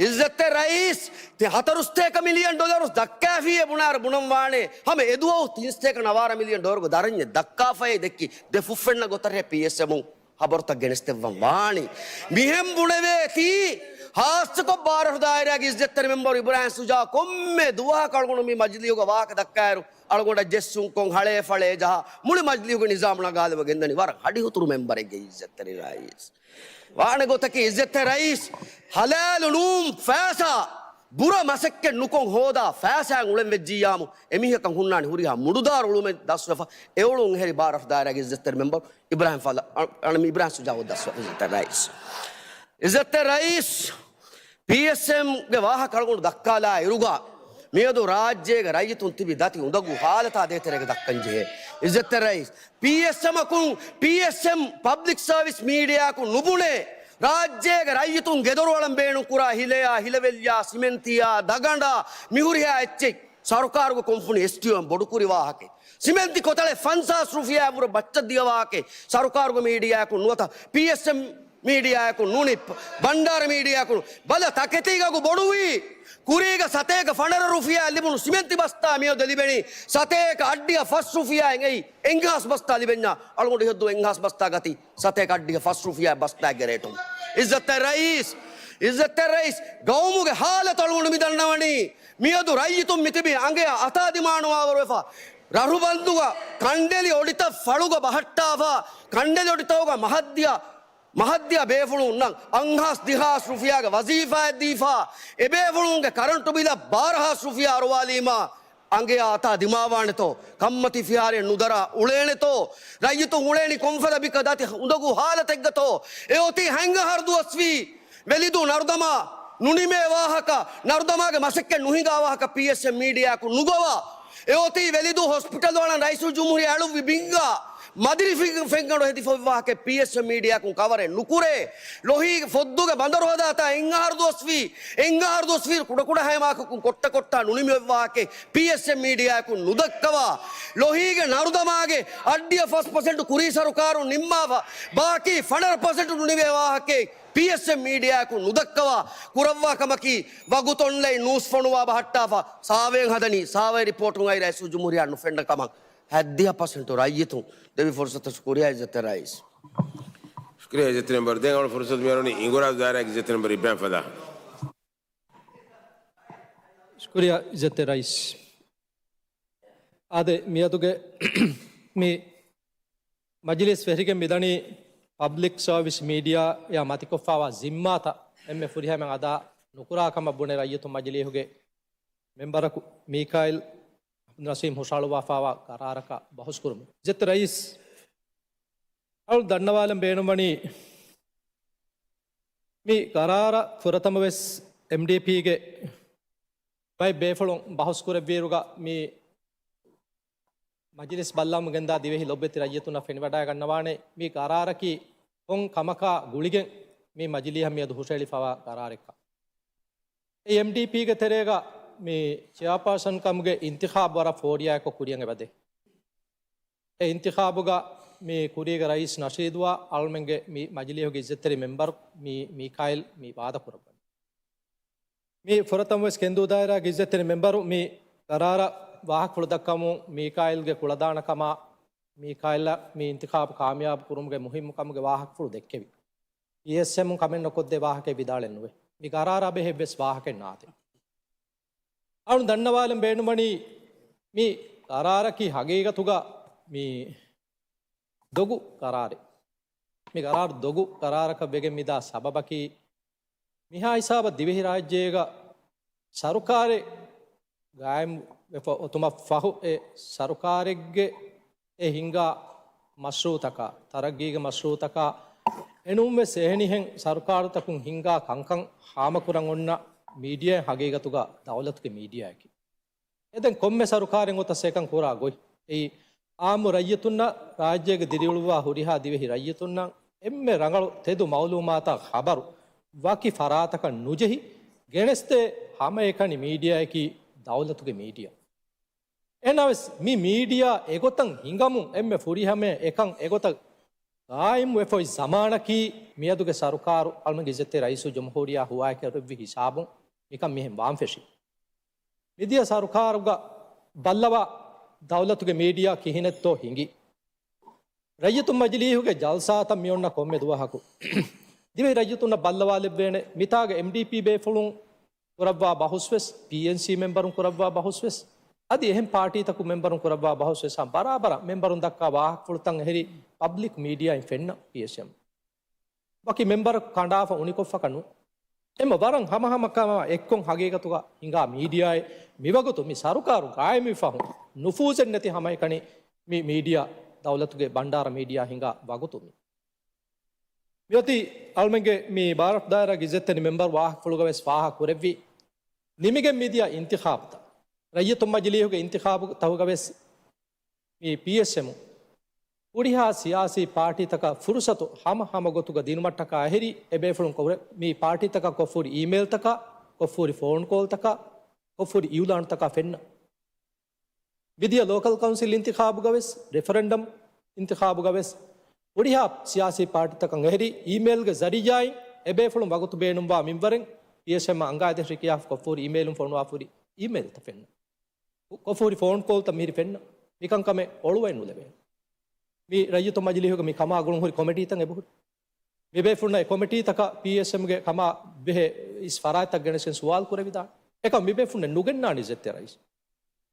އިއްޒަތްތެރި ރައީސް، ތި ހަތަރުސަތޭކަ މިލިއަން ޑޮލަރު ދައްކާފިޔޭ ބުނާއިރު ބުނަން ވާނެ، ހަމަ އެދުވަހު ތިންސަތޭކަ ނަވާރަ މިލިއަން ޑޮލަރުގެ ދަރަންޏެއް ދައްކާފައޭ ދެއްކި ދެފުށްފެންނަ ގޮތަށޭ ޕީއެސްއެމުން ހަބަރުތައް ގެނެސްދެއްވަން ވާނީ. މިހެން ބުނެވޭތީ، ހާއްސަކޮށް ބާރަށު ދާއިރާގެ އިއްޒަތްތެރި މެމްބަރު އިބްރާހިމް ޝުޖާ ކޮންމެ ދުވަހަކު އަޅުގަނޑު މި މަޖިލީހުގަ ވާހަކަ ދައްކާއިރު، އަޅުގަނޑަށް ޖެއްސުން ކޮން ހަޅޭ ފަޅޭ ޖަހާ، މުޅި މަޖިލީހުގެ ނިޒާމު ނަގާލެވި ގެންދަނީ ވަރަށް ހަޑިހުތުރު މެމްބަރެއްގެ އިއްޒަތްތެރި ރައީސް. ވާނެ ގޮތަކީ އިއްޒަތްތެރި ރައީސް، ހަލާލު ނޫން ފައިސާ، ބުރަ މަސައްކަތް ނުކޮށް ހޯދާ ފައިސާއިން އުޅެން ވެއްޖިއްޔާމު، އެމީހަކަށް ހުންނާނެ ހުރިހާ މުޑުދާރު އުޅުމެއް ދަސްވެފަ. އެ އުޅުން އެހެރީ ބާރަށު ދާއިރާގެ އިއްޒަތްތެރި މެމްބަރު އިބްރާހިމް ފަލަ، އަ، އަ، އިބްރާހިމް ޝުޖާއު ދަސްވެފަ އިއްޒަތްތެރި ރައީސް. އިއްޒަތްތެރި ރައީސް، ޕީއެސްއެމްގެ ވާހަކަ އަޅުގަނޑު ދައްކާލާ އިރުގަ، މިއަދު ރާއްޖޭގެ ރައްޔިތުން ތިބި ދަތި އުނދަގޫ ހާލަތާ ދޭތެރޭގަ ދައްކަން ޖެހޭ. އިއްޒަތްތެރި ރައީސް، ޕީއެސްއެމަކުން، ޕީއެސްއެމް ޕަބްލިކް ސަރވިސް މީޑިއާއަކުން ނުބުނޭ، ރާއްޖޭގެ ރައްޔިތުން ގެދޮރުއަޅަން ބޭނުން ކުރާ ހިލެއާ، ހިލަވެއްޔާ، ސިމެންތިއާ، ދަގަނޑާ، މިހުރިހާ އެއްޗެއް ސަރުކާރުގެ ކުންފުނި އެސްޓީއުއިން ބޮޑުކުރި ވާހަކައެއް. ސިމެންތި ކޮތަޅެއް ފަންސާސް ރުފިޔާއަށްވުރެ ބައްޗަށް ދިޔަ ވާހަކައެއް. ސަރުކާރުގެ މީޑިއާއަކުން ނުވަތަ ޕީއެސްއެމް މީޑިއާއަކުން ނޫނީ، ބަންޑާރަ މީޑިއާއަކުން ބަލަ، ތަކެތީގަ ބޮޑުވީ. ކުރީގަ ސަތޭކަ ފަނަރަ ރުފިޔާ ލިބުނު ސިމެންތި ބަސްތާ މިއަދު ލިބެނީ ސަތޭކަ އަށްޑިހަ ފަސް ރުފިޔާއިން. އެއީ އެންގަހާސް ބަސްތާ ލިބެންޏާ އަޅުގަނޑު ހެއްދު އެންގަހާސް ބަސްތާ ގަތީ ސަތޭކަ އަށްޑިހަ ފަސް ރުފިޔާ ބަސްތާގެ ރޭޓުން. އިއްޒަތްތެރި ރައީސް، އިއްޒަތްތެރި ރައީސް، ގައުމުގެ ހާލަތު އަޅުގަނޑު މި ދަންނަވަނީ. މިއަދު ރައްޔިތުން މިތިބީ އަނގަޔާ އަތާ ދިމާ ނުވާވަރުވެފަ. ރަށުބަންދުގަ ކަނޑެލި އޮޑިތައް ފަޅުގަ ބަހައްޓާފަ، ކަނޑެލި އޮޑިތަކުގަ މަހަށްދިޔަ، މަހަށްދިޔަ ބޭފުޅުންނަށް އަށްހާސް ދިހާސް ރުފިޔާގެ ވަޒީފާއެއް ދީފަ، އެބޭފުޅުންގެ ކަރަންޓު ބިލަށް ބާރަ ހާސް ރުފިޔާ އަރުވާލީމާ، އަނގަޔާ އަތާ ދިމާވާނެތޯ؟ ކަންމަތީ ފިހާރައެއް ނުދަރާ އުޅޭނެތޯ؟ ރައްޔިތުން އުޅޭނީ ކޮންފަދަ ބިކަ ދަތި އުނދަގޫ ހާލަތެއްގަތޯ؟ އެއޮތީ ހަތް އަހަރު ދުވަސްވީ. ވެލިދޫ ނަރުދަމާ ނުނިމޭ ވާހަކަ، ނަރުދަމާގެ މަސައްކަތް ނުހިނގާ ވާހަކަ ޕީއެސްއެމް މީޑިއާއަކުން ނުގޮވާ. އެއޮތީ ވެލިދޫ ހޮސްޕިޓަލު އަޅަން ރައީސުލްޖުމްހޫރިއްޔާ އެޅުއްވި ބިންގާ، މަދިރި ފި-، ފެންގަނޑު ހެދިފައިވާހަކަ ޕީއެސްއެމް މީޑިއާއަކުން ކަވަރެއް ނުކުރޭ. ލޮހީގެ ފޮއްދުގެ ބަނދަރު ހަދާތާ އެއްއަހަރު ދުވަސްވީ، އެއްއަހަރު ދުވަސްވީ ކުޑަކުޑަ ހައިމާކަކުން ކޮއްޓަކޮއްޓާ ނުނިމިވެއްވާހަކަ ޕީއެސްއެމް މީޑިއާއަކުން ނުދައްކަވާ. ލޮހީގެ ނަރުދަމާގެ އަށްޑިހަ ފަސް ޕަސެންޓު ކުރީ ސަރުކާރުން ނިންމާފަ، ބާކީ ފަނަރަ ޕަސެންޓު ނުނިމިވެވާހަކަ ޕީއެސްއެމް މީޑިއާއަކުން ނުދައްކަވާ ކުރައްވާ ކަމަކީ، ވަގުތު އޮންލައިން ނޫސް ފޮނުވާ ބަހައްޓާފަ، ސާވޭން ހަދަނީ، ސާވޭ ރިޕޯޓުން އައި ރައީސުލްޖުމްހޫރިއްޔާ ނުފެންނަ ކަމަށް. ހައްދިހަ ޕަސެންޓު ރައްޔިތުން ދެވި ފުރުސަތަށް ޝުކުރިއްޔާ އިއްޒަތްތެރި ރައީސް. ޝުކުރިއްޔާ އިއްޒަތްތެރި މެމްބަރު. ދެން އަޅު ފުރުސަތު މިއަރުނީ އިނގުރާ ދާއިރާގެ އިއްޒަތްތެރި މެމްބަރު އިބްރާހިމް ފަލާހް. ޝުކުރިއްޔާ އިއްޒަތްތެރި ރައީސް. އާދެ، މިއަދުގެ މި މަޖިލީސް ފެށިގެން މިދަނީ ޕަބްލިކް ސަރވިސް މީޑިއާއާ މަތިކޮށްފައިވާ ޒިންމާތައް އެންމެ ފުރިހަމައިން އަދާ ނުކުރާ ކަމަށް ބުނެ ރައްޔިތު މަޖިލީހުގެ މެމްބަރަކު މީކާއިލް ނަސީމް ހުށަހަޅުއްވާފައިވާ ގަރާރަކަށް ބަހުސްކުރުމުން. އިއްޒަތްތެރި ރައީސް، އަޅު ދަންނަވާލަން ބޭނުންވަނީ މި ގަރާރަށް ފުރަތަމަވެސް އެމްޑީޕީގެ ބައެއް ބޭފުޅުން ބަހުސްކުރެއްވިއިރުގަ މި މަޖިލިސް ބައްލަވަމުން ގެންދާ ދިވެހި ލޮބުވެތި ރައްޔިތުންނަށް ފެނިވަޑައިގަންނަވާނެ، މި ގަރާރަކީ ކޮން ކަމަކާ ގުޅިގެން މި މަޖިލީހަށް މިއަދު ހުށަހެޅިފައިވާ ގަރާރެއްކަން. އެ އެމްޑީޕީގެ ތެރޭގަ މި ޗެއާޕާސަން ކަމުގެ އިންތިޚާބު ވަރަށް ފޯރިޔާއެއްކޮށް ކުރިއަށް އެބަދޭ. އެ އިންތިޚާބުގަ މި ކުރީގެ ރައީސް ނަޝީދުއާ އަޅުމެންގެ މި މަޖިލީހުގެ އިއްޒަތްތެރި މެމްބަރު މި މީކާއިލް މި ވާދަ ކުރައްވަނީ. މި ފުރަތަމަވެސް ކެންދޫ ދާއިރާގެ އިއްޒަތްތެރި މެމްބަރު މި ގަރާރަށް ވާހަކަފުޅު ދައްކަމުން މީކާއިލްގެ ކުޅަދާނަ ކަމާ، މީކާއިލްއަށް މި އިންތިޚާބު ކާމިޔާބު ކުރުމުގެ މުހިއްމު ކަމުގެ ވާހަކަފުޅު ދެއްކެވި. ޕީއެސްއެމުން ކަމެއް ނުކޮށްދޭ ވާހަކައެއް ވިދާޅެއް ނުވޭ. މި ގަރާރާ ބެހޭ އެއްވެސް ވާހަކައެއް ނާދޭ. އަޅުން ދަންނަވާލަން ބޭނުންވަނީ މި ގަރާރަކީ ހަގީގަތުގަ މި ދޮގު ގަރާރެއް. މި ގަރާރު ދޮގު ގަރާރަކަށް ވެގެން މިދާ ސަބަބަކީ، މިހާ ހިސާބަށް ދިވެހިރާއްޖޭގަ ސަރުކާރެއް ގާއިމްވެފަ އޮތުމަށް ފަހު، އެ ސަރުކާރެއްގެ އެ ހިންގާ މަޝްރޫއުތަކާ، ތަރައްގީގެ މަޝްރޫއުތަކާ، އެނޫންވެސް އެހެނިހެން ސަރުކާރުތަކުން ހިންގާ ކަންކަން ހާމަކުރަން އޮންނަ މީޑިއާއެއް ހަގީގަތުގަ ދައުލަތުގެ މީޑިއާއަކީ. އެ ދެން ކޮންމެ ސަރުކާރެއް އޮތަސް އެކަން ކުރާ ގޮތް. އެއީ އާއްމު ރައްޔިތުންނަށް ރާއްޖޭގެ ދިރިއުޅުއްވާ ހުރިހާ ދިވެހި ރައްޔިތުންނަށް އެންމެ ރަނގަޅު ތެދު މައުލޫމާތާ ޚަބަރު ވަކި ފަރާތަކަށް ނުޖެހި ގެނެސްދޭ ހަމައެކަނި މީޑިއާއަކީ ދައުލަތުގެ މީޑިއާ. އެހެންނަމަވެސް، މި މީޑިއާ އެގޮތަށް ހިނގަމުން އެންމެ ފުރިހަމަޔަށް އެކަން އެގޮތަށް ގާއިމްވެފަ އޮތް ޒަމާނަކީ، މިއަދުގެ ސަރުކާރު އަޅުމެންގެ އިއްޒަތްތެރި ރައީސުލްޖުމްހޫރިއްޔާ ހުވާއެކެއް ކުރެއްވި ހިސާބުން މިކަން މިހެން ވާން ފެށި. މިދިޔަ ސަރުކާރުގަ ބައްލަވާ ދައުލަތުގެ މީޑިއާ ކިހިނެއްތޯ ހިނގި. ރައްޔިތުން މަޖިލީހުގެ ޖަލްސާތައް މިއޮންނަ ކޮންމެ ދުވަހަކު ދިވެހި ރައްޔިތުންނަށް ބައްލަވާލެއްވޭނެ. މިތާގަ އެމްޑީޕީ ބޭފުޅުން ކުރައްވާ ބަހުސްވެސް، ޕީއެންސީ މެމްބަރުން ކުރައްވާ ބަހުސްވެސް، އަދި އެހެން ޕާޓީތަކު މެމްބަރުން ކުރައްވާ ބަހުސްވެސް، ހަމަ ބަރާބަރަށް މެމްބަރުން ދައްކާ ވާހަކަފުޅުތައް އެހެރީ ޕަބްލިކް މީޑިއާއިން ފެންނަ ޕީއެސްއެމް. ވަކި މެމްބަރަކު ކަނޑާފަ އުނިކޮށްފަކަށް ނޫން. އެމަ ވަރަށް ހަމަހަމަކަމާ އެއްކޮށް ހަގީގަތުގަ ހިނގާ މީޑިއާއެއް މިވަގުތު މި ސަރުކާރު ގާއިމްވި ފަހުން ނުފޫޒެއް ނެތި ހަމައެކަނި މި މީޑިއާ ދައުލަތުގެ ބަންޑާރަ މީޑިއާ ހިނގާ ވަގުތު މި. މިއޮތީ އަޅުމެންގެ މި ބާރަށް ދާއިރާގެ އިއްޒަތްތެރި މެމްބަރު ވާހަކަފުޅުގަވެސް ފާހަގަ ކުރެއްވި ނިމިގެން މިދިޔަ އިންތިޚާބުތައް. ރައްޔިތު މަޖިލީހުގެ އިންތިޚާބުތަކުގަވެސް މި ޕީއެސްއެމު ހުރިހާ ސިޔާސީ ޕާޓީތަކަށް ފުރުސަތު ހަމަ ހަމަ ގޮތުގަ ދިނުމަށްޓަކާ އެހެރީ، އެބޭފުޅުން ކޮށް-، މި ޕާޓީތަކަށް ކޮށްފުރި އީމެއިލްތަކާ، ކޮށްފުރި ފޯން ކޯލްތަކާ، ކޮށްފުރި އިއުލާނުތަކާ ފެންނަ. މިދިޔަ ލޯކަލް ކައުންސިލް އިންތިޚާބުގަވެސް، ރެފަރެންޑަމް އިންތިޚާބުގަވެސް، ހުރިހާ ސިޔާސީ ޕާޓީތަކަށް އެހެރީ، އީމެއިލްގެ ޒަރީއާއިން އެބޭފުޅުން ވަގުތު ބޭނުންވާ މިންވަރެއް، ޕީއެސްއެމްއަށް އަނގާއިދޭން ރިކިޔާފަ ކޮށްފުރި އީމެއިލުން ފޮނުވާފުރި އީމެއިލްތައް ފެންނަ. ކޮށްފުރި ފޯން ކޯލްތައް މިހިރި ފެންނަ. މިކަންކަމެއް އޮޅުވައެއް ނުލެވޭނެ. މި ރައްޔިތު މަޖިލީހުގަ މި ކަމާ ގުޅުން ހުރި ކޮމިޓީތައް އެބަހުރި. މިބޭފުޅުންނަށް އެ ކޮމިޓީތަކަށް ޕީއެސްއެމްގެ ކަމާ ބެހޭ އިސް ފަރާތްތައް ގެނެސްގެން ސުވާލު ކުރެވިދާނެ. އެކަމް މިބޭފުޅުންނެއް ނުގެންނާނެ އިއްޒަތްތެރި ރައީސް.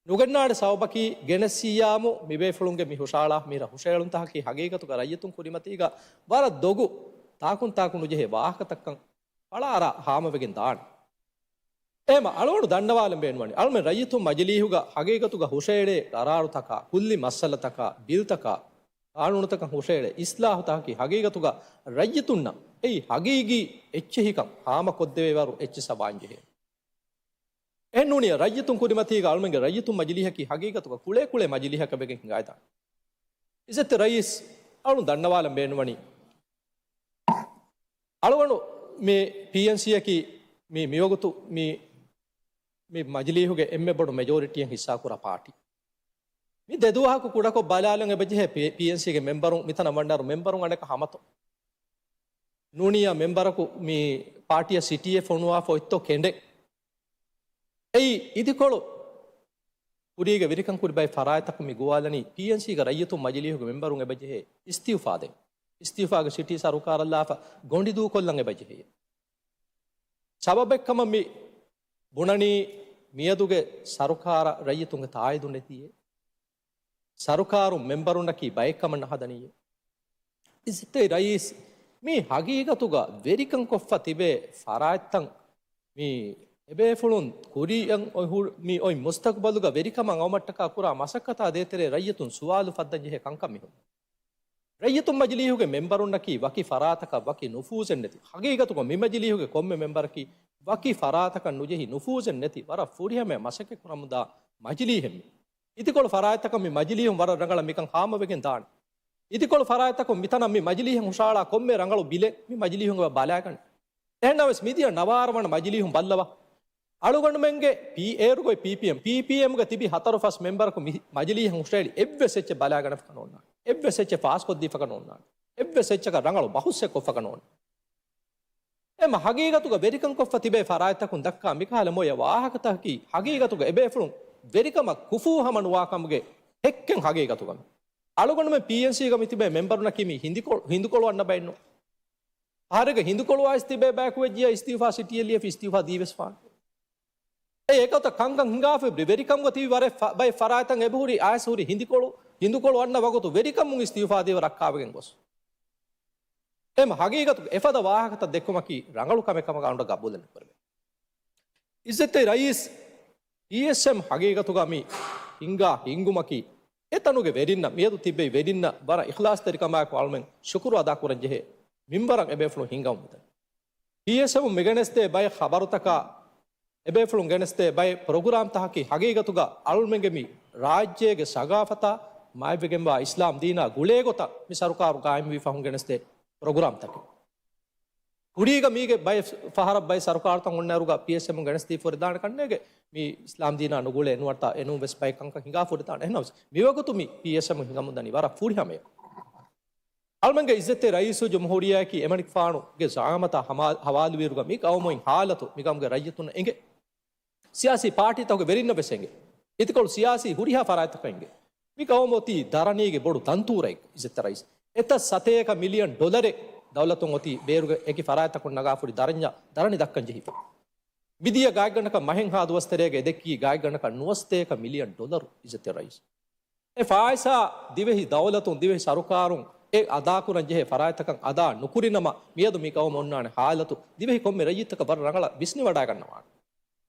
ނުގެންނާނެ ސަބަބަކީ ގެނެސްސިއްޔާމު މިބޭފުޅުންގެ މި ހުށައަޅާ މިރަށް ހުށައެޅުންތަކަކީ ހަގީގަތުގަ ރައްޔިތުން ކުރިމަތީގަ ވަރަށް ދޮގު ތާކުން ތާކު ނުޖެހޭ ވާހަކަތައްކަން ފަޅާއަރާ ހާމަވެގެން ދާނެ. އެހެމަ އަޅުގަނޑު ދަންނަވާލަން ބޭނުންވަނީ، އަޅުމެން ރައްޔިތުން މަޖިލީހުގަ ހަގީގަތުގަ ހުށައެޅޭ ގަރާރުތަކާ، ކުއްލި މައްސަލަތަކާ، ބިލްތަކާ، ގާނޫނުތަކަށް ހުށައެޅޭ އިސްލާހުތަކަކީ ހަގީގަތުގަ ރައްޔިތުންނަށް އެއީ ހަގީގީ އެއްޗެހިކަން ހާމަކޮށްދެވޭވަރު އެއްޗިއްސަށް ވާންޖެހޭ. އެހެންނޫނީ ރައްޔިތުން ކުރިމަތީގަ އަޅުމެންގެ ރައްޔިތުން މަޖިލީހަކީ ހަގީގަތުގަ ކުޅޭ ކުޅޭ މަޖިލީހަކަށް ވެގެން ހިނގައިދާނެ. އިއްޒަތްތެރި ރައީސް، އަޅުން ދަންނަވާލަން ބޭނުންވަނީ، އަޅުގަނޑު މި ޕީއެންސީއަކީ މި މިވަގުތު މި، މި މަޖިލީހުގެ އެންމެ ބޮޑު މެޖޯރިޓީއަށް ހިއްސާކުރާ ޕާޓީ. މި ދެ ދުވަހަކު ކުޑަކޮށް ބަލާލަން އެބަޖެހޭ ޕީ، ޕީއެންސީގެ މެމްބަރުން، މިތަނަށް ވަންނައިރު މެމްބަރުން އަނެކަ ހަމަތޯ. ނޫނިއްޔާ މެމްބަރަކު މި ޕާޓީއަށް ސިޓީއެއް ފޮނުވާފަ އޮތްތޯ ކެނޑެ. އެއީ އިދިކޮޅު ކުރީގެ ވެރިކަން ކުރި ބައެއް ފަރާތްތަކުން މި ގޮވާލަނީ ޕީއެންސީގެ ރައްޔިތުން މަޖިލީހުގެ މެމްބަރުން އެބަޖެހޭ އިސްތިއުފާ ދޭން. އިސްތިއުފާގެ ސިޓީ ސަރުކާރަށް ލާފަ ގޮނޑިދޫކޮށްލަން އެބަޖެހޭ. ސަބަބެއްކަމަށް މި ބުނަނީ މިއަދުގެ ސަރުކާރަށް ރައްޔިތުންގެ ތާއީދު ނެތީއޭ. ސަރުކާރުން މެމްބަރުންނަކީ ބައެއްކަމަށް ނަހަދަނީއޭ. އިއްޒަތްތެރި ރައީސް، މީ ހަގީގަތުގަ ވެރިކަން ކޮށްފަ ތިބޭ ފަރާތްތައް މި އެބޭފުޅުން ކުރިއަށް އޮތް ހު-، މި އޮތް މުސްތަގުބަލުގަ ވެރިކަމަށް އައުމަށްޓަކާ ކުރާ މަސައްކަތާ ދޭތެރޭ ރައްޔިތުން ސުވާލު ފައްދަން ޖެހޭ ކަންކަން މިހުން. ރައްޔިތުން މަޖިލީހުގެ މެމްބަރުންނަކީ ވަކި ފަރާތަކަށް ވަކި ނުފޫޒެއް ނެތި، ހަގީގަތުގަ މި މަޖިލީހުގެ ކޮންމެ މެމްބަރަކީ ވަކި ފަރާތަކަށް ނުޖެހި ނުފޫޒެއް ނެތި ވަރަށް ފުރިހަމަޔަށް މަސައްކަތް ކުރަމުންދާ މަޖިލީހެއް މި. އިދިކޮޅު ފަރާތްތަކަށް މި މަޖިލީހުން ވަރަށް ރަނގަޅަށް މިކަން ހާމަވެގެން ދާނެ. އިދިކޮޅު ފަރާތްތަކުން މިތަނަށް މި މަޖިލީހަށް ހުށަހަޅާ ކޮންމެ ރަނގަޅު ބިލެއް މި މަޖިލީހުން އެބަ ބަލާގަނެ. އެހެންނަމަވެސް މިދިޔަ ނަވާރަ ވަނަ މަޖިލީހުން ބައްލަވާ. އަޅުގަނޑުމެންގެ ޕީ-، އޭރުގައި ޕީޕީއެމް، ޕީޕީއެމްގަ ތިބި ހަތަރު ފަސް މެމްބަރަކު މި މަޖިލީހަށް ހުށަހެޅި އެއްވެސް އެއްޗެއް ބަލާގަނެފަކަށް ނޯންނާނެ. އެއްވެސް އެއްޗެއް ފާސްކޮށްދީފަކަށް ނޯންނާނެ. އެއްވެސް އެއްޗަކަށް ރަނގަޅު ބަހުސްއެއް ކޮށްފަކަށް ނޯންނާނެ. އެމަ ހަގީގަތުގަ ވެރިކަން ކޮށްފަ ތިބޭ ފަރާތްތަކުން ދައްކާ މިކަހަލަ މޮޔަ ވާހަކަތަކަކީ ހަގީގަތުގަ އެބޭފުޅުން ވެރިކަމަށް ކުފޫ ހަމަ ނުވާ ކަމުގެ ހެއްކެއް ހަގީގަތުގަ. އަޅުގަނޑުމެން ޕީއެންސީގަ މިތިބޭ މެމްބަރުންނަކީ މި ހިނދިކޮޅު، ހިނދުކޮޅު އަންނަ ބައެއްނު. އަހަރެގެ ހިނދުކޮޅު އައިސް ތިބޭ ބަޔަކު ވެއްޖިޔާ އިސްތިއުފާ ސިޓީއެއް ލިޔެފި އިސްތިއުފާ ދީވެސް ފާނެ. އެ އެކަތަ ކަންކަން ހިނގާފި ވެރިކަމުގަ ތިބި ވަރެއް ފަ-، ބައެއް ފަރާތަށް އެބަހުރި އައިސް ހުރި ހިނދިކޮޅު، ހިނދުކޮޅު އަންނަ ވަގުތު ވެރިކަމުން އިސްތިއުފާ ދީވެ ރައްކާވެގެން ގޮސް. އެމަ ހަގީގަތުގަ އެފަދަ ވާހަކަތައް ދެއްކުމަކީ ރަނގަޅު ކަމެއް ކަމަކަށް އަޅުގަނޑު ގަބޫލެއް ނުކުރެވޭ. އިއްޒަތްތެރި ރައީސް، ޕީއެސްއެމް ހަގީގަތުގަ މި ހިންގާ ހިންގުމަކީ އެތަނުގެ ވެރިންނަށް، މިއަދު ތިއްބެވި ވެރިންނަށް ވަރަށް އިޚްލާޞްތެރިކަމާއެކު އަޅުމެން ޝުކުރު އަދާކުރަން ޖެހޭ މިންވަރަށް އެބޭފުޅުން ހިންގަމުން މިދަނީ. ޕީއެސްއެމުން މިގެނެސްދޭ ބައެއް ޚަބަރުތަކާ، އެބޭފުޅުން ގެނެސްދޭ ބައެއް ޕްރޮގްރާމްތަކަކީ ހަގީގަތުގަ އަޅުމެންގެ މި ރާއްޖޭގެ ސަގާފަތާ މާތްވެގެންވާ އިސްލާމް ދީނާ ގުޅޭ ގޮތަށް މި ސަރުކާރު ގާއިމްވީ ފަހުން ގެނެސްދޭ ޕްރޮގްރާމްތަކެއް. ކުރީގަ މީގެ ބައެއް ފަހަރަށް ބައެއް ސަރުކާރުތައް އޮންނައިރުގަ ޕީއެސްއެމުން ގެނެސްދީފަ ހުރިދާނެ ކަންނޭގެ މި އިސްލާމް ދީނާ ނުގުޅޭ ނުވަތަ އެނޫން ވެސް ބައެއް ކަންކަން ހިނގާފަ ހުރިދާނެ. އެހެންނަމަވެސް މިވަގުތު މި ޕީއެސްއެމުން ހިނގަމުންދަނީ ވަރަށް ފުރިހަމަޔަކު. އަޅުމެންގެ އިއްޒަތްތެރި ރައީސުލްޖުމްހޫރިއްޔާއަކީ އެމަނިކުފާނުގެ ޒަޢާމަތާ ހަމާ-، ހަވާލުވިއިރުގަ މި ގައުމު އޮތް ހާލަތު މި ގައުމުގެ ރައްޔިތުންނަށް އެނގޭ. ސިޔާސީ ޕާޓީތަކުގެ ވެރިންނަށް ވެސް އެނގޭ. އިދިކޮޅު ސިޔާސީ ހުރިހާ ފަރާތްތަކަށް އެނގޭ. މި ގައުމު އޮތީ ދަރަނީގެ ބޮޑު ދަންތޫރައެއް އިއްޒަތްތެރި ރައީސް. އެތައް ސަތޭކަ މިލިއަން ޑޮލަރެއް ދައުލަތުން އޮތީ ބޭރުގެ އެކި ފަރާތްތަކުން ނަގާފަ ހުރި ދަރަންޏަށް ދަރަނި ދައްކަން ޖެހިފަ. މިދިޔަ ގާތްގަނޑަކަށް މަހެއްހާ ދުވަސް ތެރޭގަ އެދެއްކީ ގާތްގަނޑަކަށް ނުވަސަތޭކަ މިލިއަން ޑޮލަރު އިއްޒަތްތެރި ރައީސް. އެ ފާއިސާ ދިވެހި ދައުލަތުން ދިވެހި ސަރުކާރުން އެ އަދާކުރަން ޖެހޭ ފަރާތްތަކަށް އަދާ ނުކުރިނަމަ، މިއަދު މި ގައުމު އޮންނާނެ ހާލަތު ދިވެހި ކޮންމެ ރައްޔިތަކަށް ވަރަށް ރަނގަޅަށް ވިސްނިވަޑައިގަންނަވާނެ.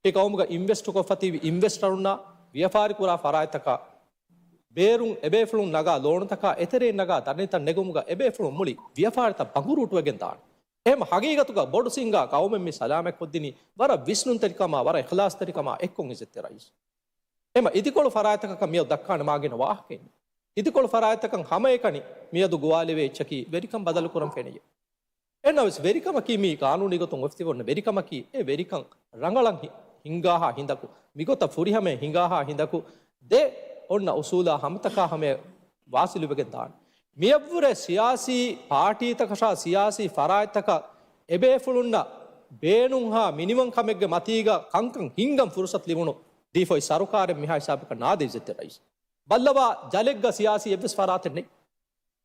މި ގައުމުގަ އިންވެސްޓު ކޮށްފަ ތިބި އިންވެސްޓަރުންނާ ވިޔަފާރި ކުރާ ފަރާތްތަކާ ބޭރުން އެބޭފުޅުން ނަގާ ލޯނުތަކާ އެތެރެއިން ނަގާ ދަރަނިތައް ނެގުމުގަ އެބޭފުޅުން މުޅި ވިޔަފާރިތައް ބަނގުރޫޓުވެގެން ދާނެ. އެހެން ހަގީގަތުގަ ބޮޑު ސިންގާ ގައުމެއް މި ސަލާމަތްކޮށްދިނީ ވަރަށް ވިސްނުންތެރިކަމާ، ވަރަށް އިޚްލާޞްތެރިކަމާ އެއްކޮށް އިއްޒަތްތެރި ރައީސް. އެމަ އިދިކޮޅު ފަރާތްތަކަކަށް މިއަދު ދައްކާނެ މާގިނަ ވާހަކައެއް. އިދިކޮޅު ފަރާތްތަކަށް ހަމައެކަނި މިއަދު ގޮވާލެވޭ އެއްޗަކީ ވެރިކަން ބަދަލުކުރަން ފެނިޔަ. އެހެންނަމަވެސް ވެރިކަމަކީ މީ ޤާނޫނީ ގޮތުން އޮތްފި އޮންނަ ވެރިކަމަކީ އެ ވެރިކަން ރަނގަޅަށް ހި-، ހިންގާހާ ހިނދަކު، މިގޮތަށް ފުރިހަމަޔަށް ހިނގާހާ ހިނދަކު ދެ އޮންނަ އުސޫލާ ހަމަތަކާ ހަމަޔަށް ވާސިލުވެގެން ދާނެ. މިއަށްވުރެ ސިޔާސީ ޕާޓީތަކަށާ ސިޔާސީ ފަރާތްތަކަށް އެބޭފުޅުންނަށް ބޭނުންހާ މިނިވަން ކަމެއްގެ މަތީގަ ކަންކަން ހިންގަން ފުރުސަތު ލިބުނު ދީފަ އޮތް ސަރުކާރެއް މިހާ ހިސާބަކަށް ނާދޭ އިއްޒަތްތެރި ރައީސް. ބައްލަވާ ޖަލެއްގަ ސިޔާސީ އެއްވެސް ފަރާތެއް ނެތް.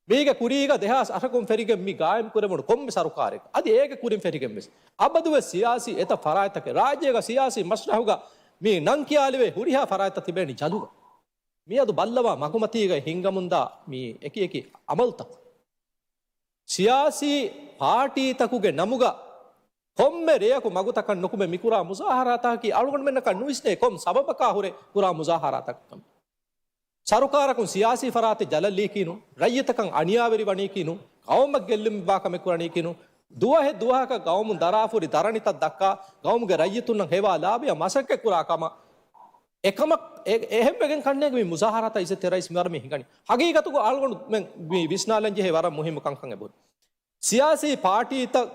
މީގެ ކުރީގަ ދެހާސް އަށަކުން ފެށިގެން މި ގާއިމް ކުރެވުނު ކޮންމެ ސަރުކާރެއް އަދި އޭގެ ކުރިން ފެށިގެން ވެސް އަބަދުވެސް ސިޔާސީ އެތައް ފަރާތްތަކެއް ރާއްޖޭގަ ސިޔާސީ މަސްރަހުގަ މި ނަން ކިޔާލެވޭ ހުރިހާ ފަރާތްތައް ތިބޭނީ ޖަލުގަ. މިއަދު ބައްލަވާ މަގުމަތީގައި ހިންގަމުންދާ މި އެކި އެކި އަމަލުތައް. ސިޔާސީ ޕާޓީތަކުގެ ނަމުގަ ކޮންމެ ރެޔަކު މަގުތަކަށް ނުކުމެ މިކުރާ މުޒާހަރާތަކަކީ އަޅުގަނޑުމެންނަކަށް ނުވިސްނޭ ކޮން ސަބަބަކާ ހުރެ ކުރާ މުޒާހަރާތަކަކަން. ސަރުކާރަކުން ސިޔާސީ ފަރާތެއް ޖަލަށްލީކީނު، ރައްޔިތަކަށް އަނިޔާވެރި ވަނީކީނު، ޤައުމަށް ގެއްލުމެއްވާ ކަމެއް ކުރަނީކީނު، ދުވަހެއް ދުވަހަކަށް ޤައުމުން ދަރާފުރި ދަރަނިތައް ދައްކާ، ޤައުމުގެ ރައްޔިތުންނަށް ހެވާ ލާބިޔަށް މަސައްކަތް ކުރާ ކަމަށް އެކަމަށް އެ-، އެހެންވެގެން ކަންނޭނގެ މި މުޒާހަރާތައް އިއްޒަތްތެރި ރައީސް މިވަރަށް މި ހިނގަނީ. ހަގީގަތުގަ އަޅުގަނޑުމެން މި ވިސްނާލަން ޖެހޭ ވަރަށް މުހިއްމު ކަންކަން އެބަހުރި. ސިޔާސީ ޕާޓީތައް،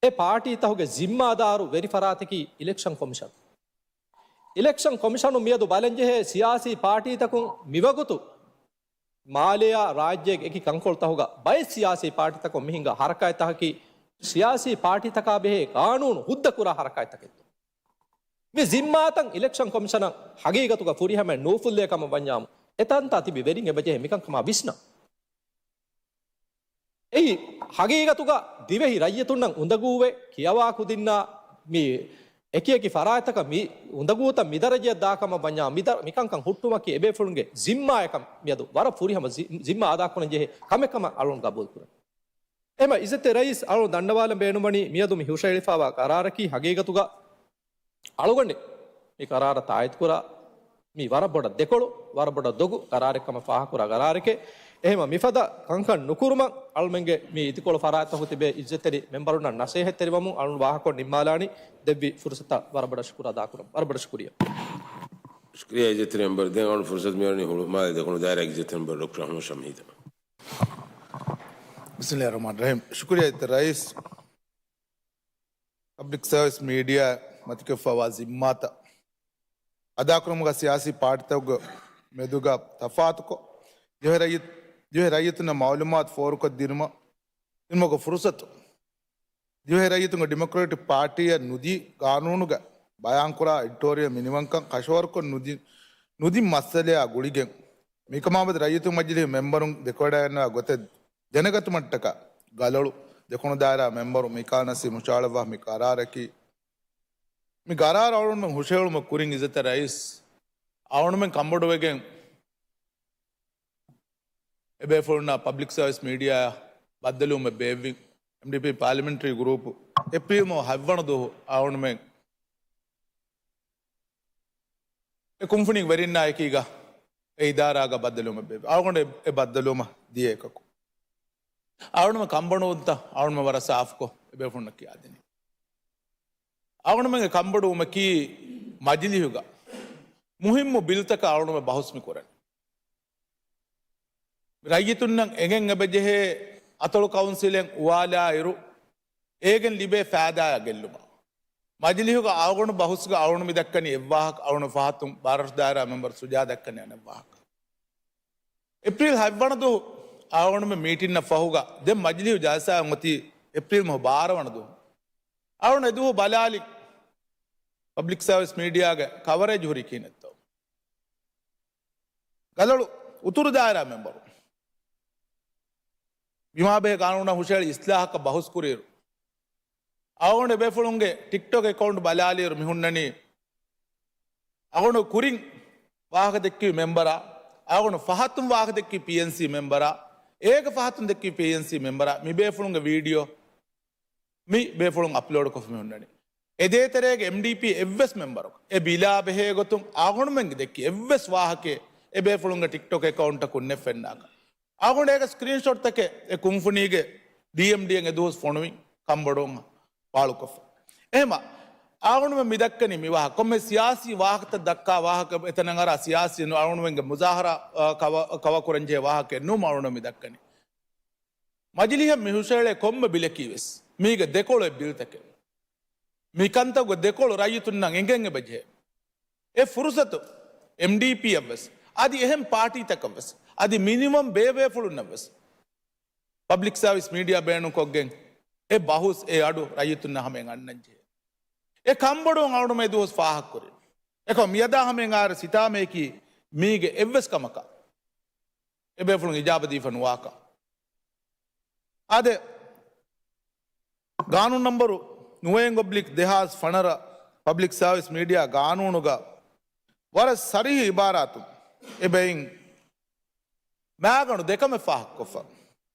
އެ ޕާޓީތަކުގެ ޒިންމާދާރު ވެރި ފަރާތަކީ އިލެކްޝަން ކޮމިޝަން. އިލެކްޝަން ކޮމިޝަނުން މިއަދު ބަލަންޖެހޭ ސިޔާސީ ޕާޓީތަކުން މިވަގުތު މާލެއާ ރާއްޖޭގެ އެކި ކަންކޮޅުތަކުގަ ބައެއް ސިޔާސީ ޕާޓީތަކުން މިހިނގާ ހަރަކާތްތަކަކީ ސިޔާސީ ޕާޓީތަކާ ބެހޭ ގާނޫނު ހުއްދަ ކުރާ ހަރަކާތްތަކެއް. މި ޒިންމާތައް އިލެކްޝަން ކޮމިޝަނަށް ހަގީގަތުގަ ފުރިހަމައެއް ނޫފުއްލޭ ކަމަށް ވަންޏާމު، އެތަންތާ ތިބި ވެރިން އެބަޖެހޭ މިކަންކަމާ ވިސްނަން. އެއީ، ހަގީގަތުގަ ދިވެހި ރައްޔިތުންނަށް އުނދަގޫވެ ކިޔަވާ ކުދިންނާ މި އެކިއެކި ފަރާތްތަކަށް މި އުނދަގޫތައް މި ދަރަޖައަށް ދާކަމަށް ވަންޏާ، މި ދަ-، މިކަންކަން ހުއްޓުމަކީ އެބޭފުޅުންގެ ޒިންމާޔަކަށް މިއަދު ވަރަށް ފުރިހަމަ ޒި-، ޒިންމާ އަދާކުރަން ޖެހޭ ކަމެއް ކަމަށް އަޅުން ގަބޫލުކުރަން. އެހެމަ އިއްޒަތްތެރި ރައީސް އަޅުން ދަންނަވާލަން ބޭނުންވަނީ މިއަދު މި ހުށައެޅިފައިވާ ގަރާރަކީ ހަގީގަތުގަ އަޅުގަނޑެއް މި ގަރާރަށް ތާއީދުކުރާ މީ ވަރަށް ބޮޑަށް ދެކޮޅު، ވަރަށް ބޮޑަށް ދޮގު ގަރާރެއް ކަމަށް ފާހަގަކުރާ ގަރާރެކޭ. އެހެމަ މިފަދަ ކަންކަން ނުކުރުމަށް އަޅުމެންގެ މި އިދިކޮޅު ފަރާތްތަކު ތިބޭ އިއްޒަތްތެރި މެމްބަރުންނަށް ނަސޭހަތްތެރިވަމުން އަޅުން ވާހަކަ ނިންމާލާނީ. ދެއްވި ފުރުސަތަށް ވަރަށް ބޮޑަށް ޝުކުރު އަދާކުރަން. ވަރަށް ބޮޑަށް ޝުކުރިއްޔާ. ޝުކުރިއްޔާ އިއްޒަތްތެރި މެމްބަރު. ދެން އަޅުން ފުރުސަތު މިއުޅެނީ ހުޅުމާލެ ދެކުނު ދާއިރާ އިއްޒަތްތެރި މެމްބަރު ޑޮކްޓަރ އަޙްމަދު ޝަމްހީދަށް. ބިސްމިﷲ އައްރަޙްމާނި އައްރަޙީމް. ޝުކުރިއްޔާ އިއްޒަތްތެރި ރައީސް. ޕަބްލިކް ސަރވިސް މީޑިއާ މަތިކޮށްފައިވާ ޒިންމާތައް އަދާކުރުމުގަ ސިޔާސީ ޕާޓީތަކުގެ މެދުގަ ތަފާތުކޮށް، ދިވެހި ރައްޔިތު-، ދިވެހި ރައްޔިތުންނަށް މައުލޫމާތު ފޯރުކޮށްދިނުމަށް ދިނުމުގެ ފުރުސަތު، ދިވެހި ރައްޔިތުންގެ ޑިމޮކްރެޓިކް ޕާޓީއަށް ނުދީ ގާނޫނުގަ ބަޔާންކުރާ އެޑިޓޯރިއަލް މިނިވަންކަން ކަށަވަރުކޮށް ނުދި-، ނުދިން މައްސަލަޔާ ގުޅިގެން، މިކަމާމެދު ރައްޔިތުން މަޖިލީހު މެމްބަރުން ދެކޮޅަށް އަންނަ ގޮތެއް ދެނެގަތުމަށްޓަކާ ގަލޮޅު ދެކުނު ދާއިރާ މެމްބަރު މިކާނަސީ މުށާޅައްވާ މި ގަރާރަކީ، މި ގަރާރު އަޅުގަނޑުމެން ހުށައެޅުމަށް ކުރިން އިއްޒަތްތެރި ރައީސް އަޅުގަނޑުމެން ކަންބޮޑުވެގެން އެބޭފުޅުންނާ ޕަބްލިކް ސަރވިސް މީޑިއާއަށް ބައްދަލުވުމެއް ބޭއްވިން. އެމްޑީޕީ ޕާލިމެންޓްރީ ގްރޫޕު އޭޕްރީލް މަހު ހަތްވަނަ ދުވަހު އަޅުގަނޑުމެން އެ ކުންފުނީގެ ވެރިންނާ އެކީގަ އެ އިދާރާގަ ބައްދަލުވުމެއް ބޭއްވި. އަޅުގަނޑު އެ، އެ ބައްދަލުވުމަށް ދިޔަ އެކަކު. އަޅުގަނޑުމެ ކަންބޮޑުވުންތައް އަޅުގަނޑުމެ ވަރަށް ސާފުކޮށް އެބޭފުޅުންނަށް ކިޔާދިނީ. އަޅުގަނޑުމެންގެ ކަންބޮޑުވުމަކީ މަޖިލީހުގަ މުހިއްމު ބިލްތަކަށް އަޅުގަނޑުމެ ބަހުސް މި ކުރަނީ. ރައްޔިތުންނަށް އެނގެން އެބަޖެހޭ އަތޮޅު ކައުންސިލެއް އުވާލާއިރު، އޭގެން ލިބޭ ފައިދާއާ ގެއްލުމަށް. މަޖިލީހުގަ އަޅުގަނޑު ބަހުސްގަ އަޅުގަނޑު މި ދައްކަނީ އެއްވާހަކަ، އަޅުގަނޑު ފަހަތުން ބާރަށު ދާއިރާ މެމްބަރު ސުޖާ ދައްކަނީ އަނެއްވާހަކަ. އޭޕްރީލް ހަތްވަނަ ދުވަހު އަޅުގަނޑުމެ މީޓިންއަށް ފަހުގަ ދެން މަޖިލީހު ޖަލްސާއެއް އޮތީ އޭޕްރީލް މަހު ބާރަ ވަނަ ދުވަހު. އަޅުގަނޑު އެދުވަހު ބަލާލި ޕަބްލިކް ސަރވިސް މީޑިއާގެ ކަވަރޭޖް ހުރީ ކިހިނެއްތޯ. ގަލޮޅު އުތުރު ދާއިރާ މެމްބަރު ބިމާބެހޭ ގާނޫނަށް ހުށައެޅި އިސްލާހަކަށް ބަހުސް ކުރިއިރު، އަޅުގަނޑު އެބޭފުޅުންގެ ޓިކްޓޮކް އެކައުންޓް ބަލާލިއިރު މި ހުންނަނީ، އަޅުގަނޑު ކުރިން ވާހަކަ ދެއްކި މެމްބަރާ، އަޅުގަނޑު ފަހަތުން ވާހަކަ ދެއްކި ޕީއެންސީ މެމްބަރާ، އޭގެ ފަހަތުން ދެއްކި ޕީއެންސީ މެމްބަރާ، މި ބޭފުޅުންގެ ވީޑިއޯ މި ބޭފުޅުން އަޕްލޯޑް ކޮށްފަ މި ހުންނަނީ. އެ ދޭތެރޭގެ އެމްޑީޕީ އެއްވެސް މެމްބަރަކު އެ ބިލާ ބެހޭ ގޮތުން އަޅުގަނޑުމެން ދެއްކި އެއްވެސް ވާހަކައެއް އެ ބޭފުޅުންގެ ޓިކްޓޮކް އެކައުންޓަކުން ނެއް ފެންނާކަށް. އަޅުގަނޑު އޭގެ ސްކްރީންޝޮޓްތަކެއް އެ ކުންފުނީގެ ޑީއެމްޑީއަށް އެދުވަސް ފޮނުވިން ކަންބޮޑުވުން ފާޅުކޮށްފަ. އެހެމަ އަޅުގަނޑުމެން މި ދައްކަނީ މި ވާހަކަ. ކޮންމެ ސިޔާސީ ވާހަކަތައް ދައްކާ ވާހަކަ އެތަނަށް އަރާ ސިޔާސީ ނޫން. އަޅުގަނޑުމެންގެ މުޒާހަރާ، އާ، ކަވަ-، ކަވަކުރަންޖެހޭ ވާހަކައެއް ނޫން އަޅުގަނޑުމެން މި ދައްކަނީ. މަޖިލީހަށް މި ހުށައެޅޭ ކޮންމެ ބިލަކީވެސް މީގެ ދެކޮޅު އެއް ބިލްތަކެއް. މި ކަންތައްގެ ދެކޮޅު ރައްޔިތުންނަށް އެނގެން އެބަޖެހޭ. އެ ފުރުސަތު އެމްޑީޕީއަށްވެސް، އަދި އެހެން ޕާޓީތަކަށްވެސް، އަދި މިނިވަން ބޭބޭފުޅުންނަށްވެސް ޕަބްލިކް ސާވިސް މީޑިއާ ބޭނުންކޮށްގެން އެ ބަހުސް އެ އަޑު ރައްޔިތުންނަށް ހަމައިން އަންނަންޖެހޭ. އެ ކަންބޮޑުވުން އަޅުގަނޑުމެ އެދުވަސް ފާހަގަކުރި. އެކަމަ މިއަދާ ހަމައިން އާރަ ސިތާމަޔަކީ މީގެ އެއްވެސް ކަމަކަށް އެބޭފުޅުން އިޖާބަ ދީފަ ނުވާކަށް. އާދެ، ގާނޫނު ނަންބަރު ނުވައެއް އޮބްލިކް ދެހާސް ފަނަރަ ޕަބްލިކް ސާވިސް މީޑިއާ ގާނޫނުގަ ވަރަށް ސަރީހު އިބާރާތުން އެބައިން މާގަނޑު ދެކަމެއް ފާހަގަކޮށްފަ.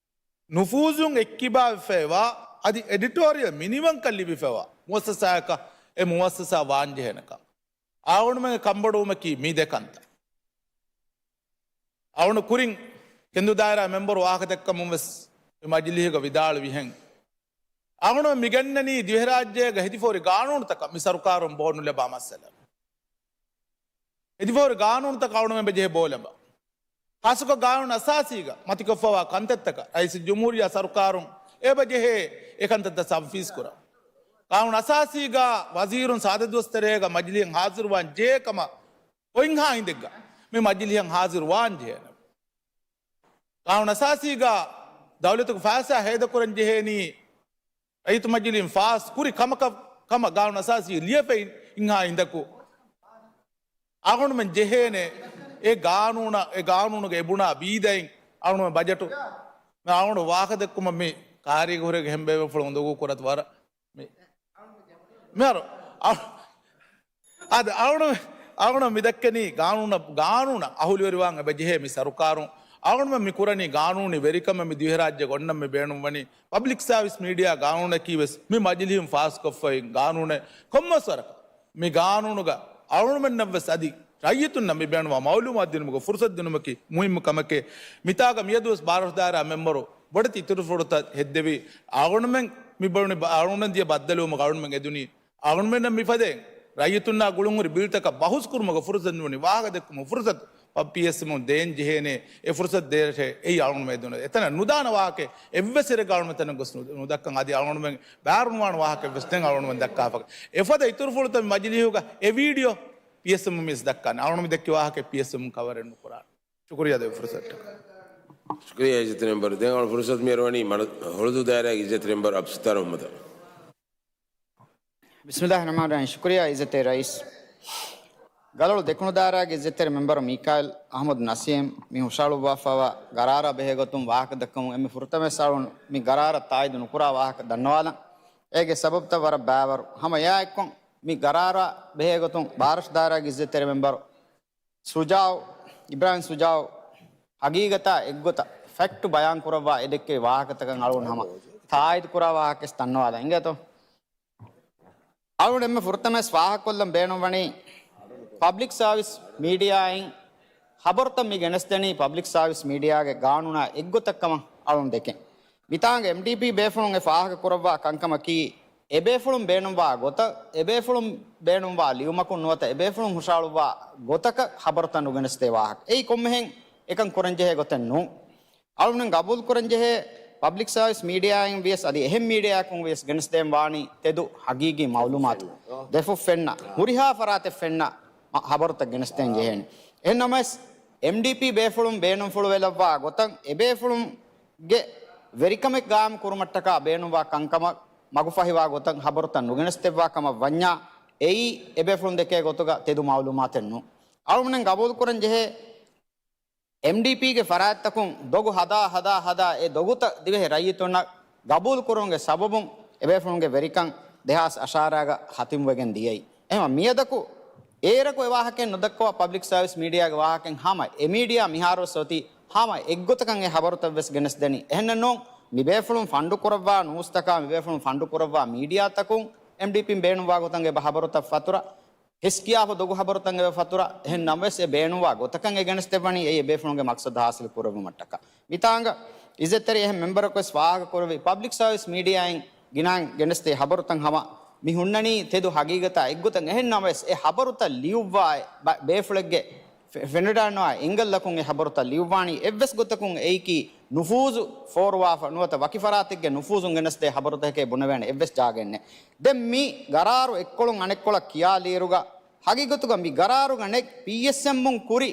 ނުފޫޒުން އެއްކިބާވެފައިވާ އަދި އެޑިޓޯރިއަލް މިނިވަންކަން ލިބިފައިވާ މުއައްސަސާއަކަށް އެ މުއައްސަސާ ވާންޖެހޭނެކަން. އަޅުގަނޑުމެންގެ ކަންބޮޑުވުމަކީ މި ދެ ކަންތައް. އަޅުގަނޑު ކުރިން ކެނދު ދާއިރާ މެމްބަރު ވާހަކަދެއްކަމުން ވެސް މި މަޖިލީހުގަ ވިދާޅުވިހެން، އަޅުގަނޑު މިގެންނަނީ ދިވެހިރާއްޖޭގަ ހެދިފޯރި ގާނޫނުތަކަށް މި ސަރުކާރުން ބޯ ނުލަބާ މައްސަލަ. އެދިފަހުރި ގާނޫނުތަކަށް އަޅުގަނޑުމެން އެބަޖެހޭ ބޯލަނބަށް. ޚާއްޞަކޮށް ގާނޫނު އަސާސީގަ މަތިކޮށްފަވާ ކަންތައްތަކަށް ރައީސުލްޖުމްހޫރިއްޔާ ސަރުކާރުން އެބަޖެހޭ އެކަންތައްތައް ތަންފީޒު ކުރަން. ގާނޫނު އަސާސީގަ ވަޒީރުން ސާދަ ދުވަސް ތެރޭގަ މަޖިލީހަށް ހާޒިރުވާން ޖެހޭ ކަމަށް އޮތްހާ ހިނދެއްގަ މި މަޖިލީހަށް ހާޒިރުވާން ޖެހޭނެ. ގާނޫނު އަސާސީގަ ދައުލަތުގެ ފައިސާ ހޭދަކުރަން ޖެހޭނީ ރައްޔިތު މަޖިލީހުން ފާސް ކުރި ކަމަކަށް ކަމަށް ގާނޫނު އަސާސީ ލިޔެފައި އިންހާ ހިނދަކު އަޅުގަނޑުމެން ޖެހޭނެ އެ ގާނޫނަށް، އެ ގާނޫނުގެ އެ ބުނާ ބީދައިން އަޅުގަނޑުމެން ބަޖެޓު މި އަޅުގަނޑު ވާހަކަ ދެއްކުމަށް މި ކާރީގަ ހުރެގެ ހެންބޭބެފުޅުން އުނދަގޫ ކުރަތު ވަރަށް މި މިހާރު އަ-، އާދެ، އަޅުގަނޑު، އަޅުގަނޑު މި ދައްކަނީ ގާނޫނަށް، ގާނޫނަށް އަހުލުވެރިވާން އެބަ ޖެހޭ މި ސަރުކާރުން. އަޅުގަނޑުމެން މި ކުރަނީ ގާނޫނީ ވެރިކަމެއް މި ދިވެހިރާއްޖޭގަ އޮންނަން މި ބޭނުންވަނީ. ޕަބްލިކް ސާވިސް މީޑިއާ ގާނޫނަކީ ވެސް މި މަޖިލީހުން ފާސްކޮށްފައި ގާނޫނެއް. ކޮންމެވެސް ވަރަކަށް މި ގާނޫނުގަ އަޅުގަނޑުމެންނަށް ވެސް އަދި ރައްޔިތުންނަށް މި ބޭނުންވާ މައުލޫމާތު ދިނުމުގެ ފުރުސަތު ދިނުމަކީ މުހިއްމު ކަމެކޭ. މިތާގަ މިއަދުވެސް ބާރަށު ދާއިރާ މެމްބަރު ބޮޑެތި އިތުރުފުޅުތައް ހެއްދެވި. އަޅުގަނޑުމެން މި ބޭނުން، އަޅުގަނޑުމެން ދިޔަ ބައްދަލުވުމަކަށް އަޅުގަނޑުމެން އެދުނީ. އަޅުގަނޑުމެންނަށް މިފަދައިން ރައްޔިތުންނާ ގުޅުންހުރި ބިލްތަކަށް ބަހުސް ކުރުމުގެ ފުރުސަތު ނޫނީ، ވާހަކަ ދެއްކުމުގެ ފުރުސަތު ޕީއެސްއެމުން ދޭން ޖެހޭނެ. އެ ފުރުސަތު ދޭށޭ އެއީ އަޅުގަނޑުމެން ދެން ނުދާނެ ވާހަކަ އެއްވެސް އެރެއްގަ އަޅުގަނޑުމެން ތަނެއް ގޮސް ނު-، ނުދައްކަން. އަދި އަޅުގަނޑުމެން ބާރުނުވާނެ ވާހަކަ އެއްވެސް ދެން އަޅުގަނޑުމެން ދައްކާފަ. އެފަދަ އިތުރުފުޅުތައް މި މަޖިލީހުގަ އެ ވީޑިއޯ ޕީއެސްއެމުން މިސް ދައްކާނެ. އަޅުގަނޑު މި ދެއްކި ވާހަކަ ޕީއެސްއެމުން ކަވަރެއް ނުކުރާނެ. ޝުކުރިއްޔާ ދެ ފުރުސަތަށް. ޝުކުރިއްޔާ އިއްޒަތްތެރި މެމްބަރު. ދެން އަޅު ފުރުސަތު މިއަރުވަނީ މަނު-، ހުޅުދޫ ދާއިރާގެ އިއްޒަތްތެރި މެމްބަރު އަބްސަތާރު އަޙްމަދަށް. ބިސްމިއްލާހި ރަޙްމާނި ރަޙީމް. ޝުކުރިއްޔާ އިއްޒަތްތެރި ރައީސް. ގަލޮޅު ދެކުނު ދާއިރާގެ އިއްޒަތްތެރި މެމްބަރު މީކާއިލް އަޙްމަދު ނަސީމް މި ހުށަހަޅުއްވާފައިވާ ގަރާރާ ބެހޭގޮތުން ވާހަކަ ދައްކަމުން އެންމެ ފުރަތަމަވެސް އަޅުން މި ގަރާރަށް ތާއީދު ނުކުރާ ވާހަކަ ދަންނަވާލަން. އޭގެ ސަބަބުތައް ވަރަށް ބައިވަރު. ހަމަ އެއާއެއްކޮށް މި ގަރާރާ ބެހޭގޮތުން ބާރަށު ދާއިރާގެ އިއްޒަތްތެރި މެމްބަރު ޝުޖާއު، އިބްރާހިމް ޝުޖާއު ހަގީގަތާ އެއްގޮތަށް ފެކްޓް ބަޔާން ކުރައްވާ އެ ދެއްކެވި ވާހަކަތަކަށް އަޅުގަނޑު ހަމަ ތާއީދު ކުރާ ވާހަކަވެސް ދަންނަވާލަން އިނގޭތޯ. އަޅުގަނޑު އެންމެ ފުރަތަމަވެސް ފާހަގަކޮށްލަން ބޭނުންވަނީ ޕަބްލިކް ސާވިސް މީޑިއާއިން ޚަބަރުތައް މި ގެނެސްދެނީ ޕަބްލިކް ސާވިސް މީޑިއާގެ ގާނޫނާ އެއްގޮތަށް ކަމަށް އަޅުން ދެކެން. މިތާނގަ އެމްޑީޕީ ބޭފުޅުން އެ ފާހަގަ ކުރައްވާ ކަންކަމަކީ، އެބޭފުޅުން ބޭނުންވާ ގޮތަށް، އެބޭފުޅުން ބޭނުންވާ ލިޔުމަކުން ނުވަތަ އެބޭފުޅުން ހުށަހަޅުއްވާ ގޮތަކަށް ޚަބަރުތައް ނުގެނެސްދޭ ވާހަކަ. އެއީ ކޮންމެހެން އެކަން ކުރަންޖެހޭ ގޮތެއް ނޫން. އަޅުގަނޑު ގަބޫލުކުރަންޖެހޭ ޕަބްލިކް ސާވިސް މީޑިއާއިން ވިޔަސް އަދި އެހެން މީޑިއާއަކުން ވިޔަސް ގެނެސްދޭން ވާނީ ތެދު ހަގީގީ މައުލޫމާތު. ދެފުށް ފެންނަ، ހުރިހާ ފަރާތެއް ފެންނަ މަ-، ޚަބަރުތައް ގެނެސްދޭން ޖެހޭނެ. އެހެން ނަމަވެސް، އެމްޑީޕީ ބޭފުޅުން ބޭނުންފުޅުވެލައްވާ ގޮތަށް އެބޭފުޅުން ގެ ވެރިކަމެއް ގާއިމު ކުރުމަށްޓަކާ ބޭނުންވާ ކަންކަމަށް މަގުފަހިވާ ގޮތަށް ޚަބަރުތައް ނުގެނެސްދެއްވާ ކަމަށް ވަންޏާ، އެއީ އެބޭފުޅުން ދެކޭ ގޮތުގަ ތެދު މައުލޫމާތެއް ނޫން. އަޅުގަނޑުމެން ގަބޫލުކުރަން ޖެހޭ އެމްޑީޕީގެ ފަރާތްތަކުން ދޮގު ހަދާ ހަދާ ހަދާ އެ ދޮގުތައް ދިވެހި ރައްޔިތުންނަށް ގަބޫލުކުރުމުގެ ސަބަބުން އެބޭފުޅުންގެ ވެރިކަން ދެހާސް އަށާރައިގަ ޚަތިމްވެގެން ދިޔައީ. އެހެންވެ މިއަދަކު އޭރަކު އެ ވާހަކައެއް ނުދައްކަވާ ޕަބްލިކް ސާވިސް މީޑިއާގެ ވާހަކައެއް ހަމަ އެ މީޑިއާ މިހާރުވެސް އޮތީ ހަމަ އެއްގޮތަކަށް އެ ޚަބަރުތައްވެސް ގެނެސްދެނީ. އެހެންނެއްނޫން، މިބޭފުޅުން ފަންޑު ކުރައްވާ ނޫސްތަކާ، މިބޭފުޅުން ފަންޑު ކުރައްވާ މީޑިއާތަކުން އެމްޑީޕީން ބޭނުންވާ ގޮތަށް އެބަ ޚަބަރުތައް ފަތުރަ، ހިސްކިޔާފަ ދޮގު ޚަބަރުތައް އެބަ ފަތުރަ، އެހެން ނަމަވެސް އެ ބޭނުންވާ ގޮތަކަށް އެ ގެނެސްދެއްވަނީ އެއީ އެބޭފުޅުންގެ މަޤްޞަދު ޙާޞިލު ކުރެއްވުމަށްޓަކާ. މިތާނގަ އިއްޒަތްތެރި އެހެން މެމްބަރަކުވެސް ފާހަގަކުރެއްވި ޕަބްލިކް ސަރވިސް މީޑިއާއިން ގިނައިން ގެނެސްދޭ ޚަބަރުތައް ހަމަ މި ހުންނަނީ ތެދު ހަގީގަތާ އެއްގޮތަށް. އެހެން ނަމަވެސް އެ ޚަބަރުތައް ލިޔުއްވާ އެ ބަ-، ބޭފުޅެއްގެ ފެ-، ފެނިވަޑައިގަންނަވާ އެންގަލްއަކުން އެ ޚަބަރުތައް ލިޔުއްވާނީ އެއްވެސް ގޮތަކުން އެއީކީ ނުފޫޒު ފޯރުވާފަ ނުވަތަ ވަކި ފަރާތެއްގެ ނުފޫޒުން ގެނެސްދޭ ޚަބަރުތަކެކޭ ބުނެވޭނެ އެއްވެސް ޖާގައެއް ނެތް. ދެން މި ގަރާރު އެއްކޮޅުން އަނެއްކޮޅަށް ކިޔާލިއިރުގަ ހަގީގަތުގަ މި ގަރާރުގަ ނެތް ޕީއެސްއެމުން ކުރި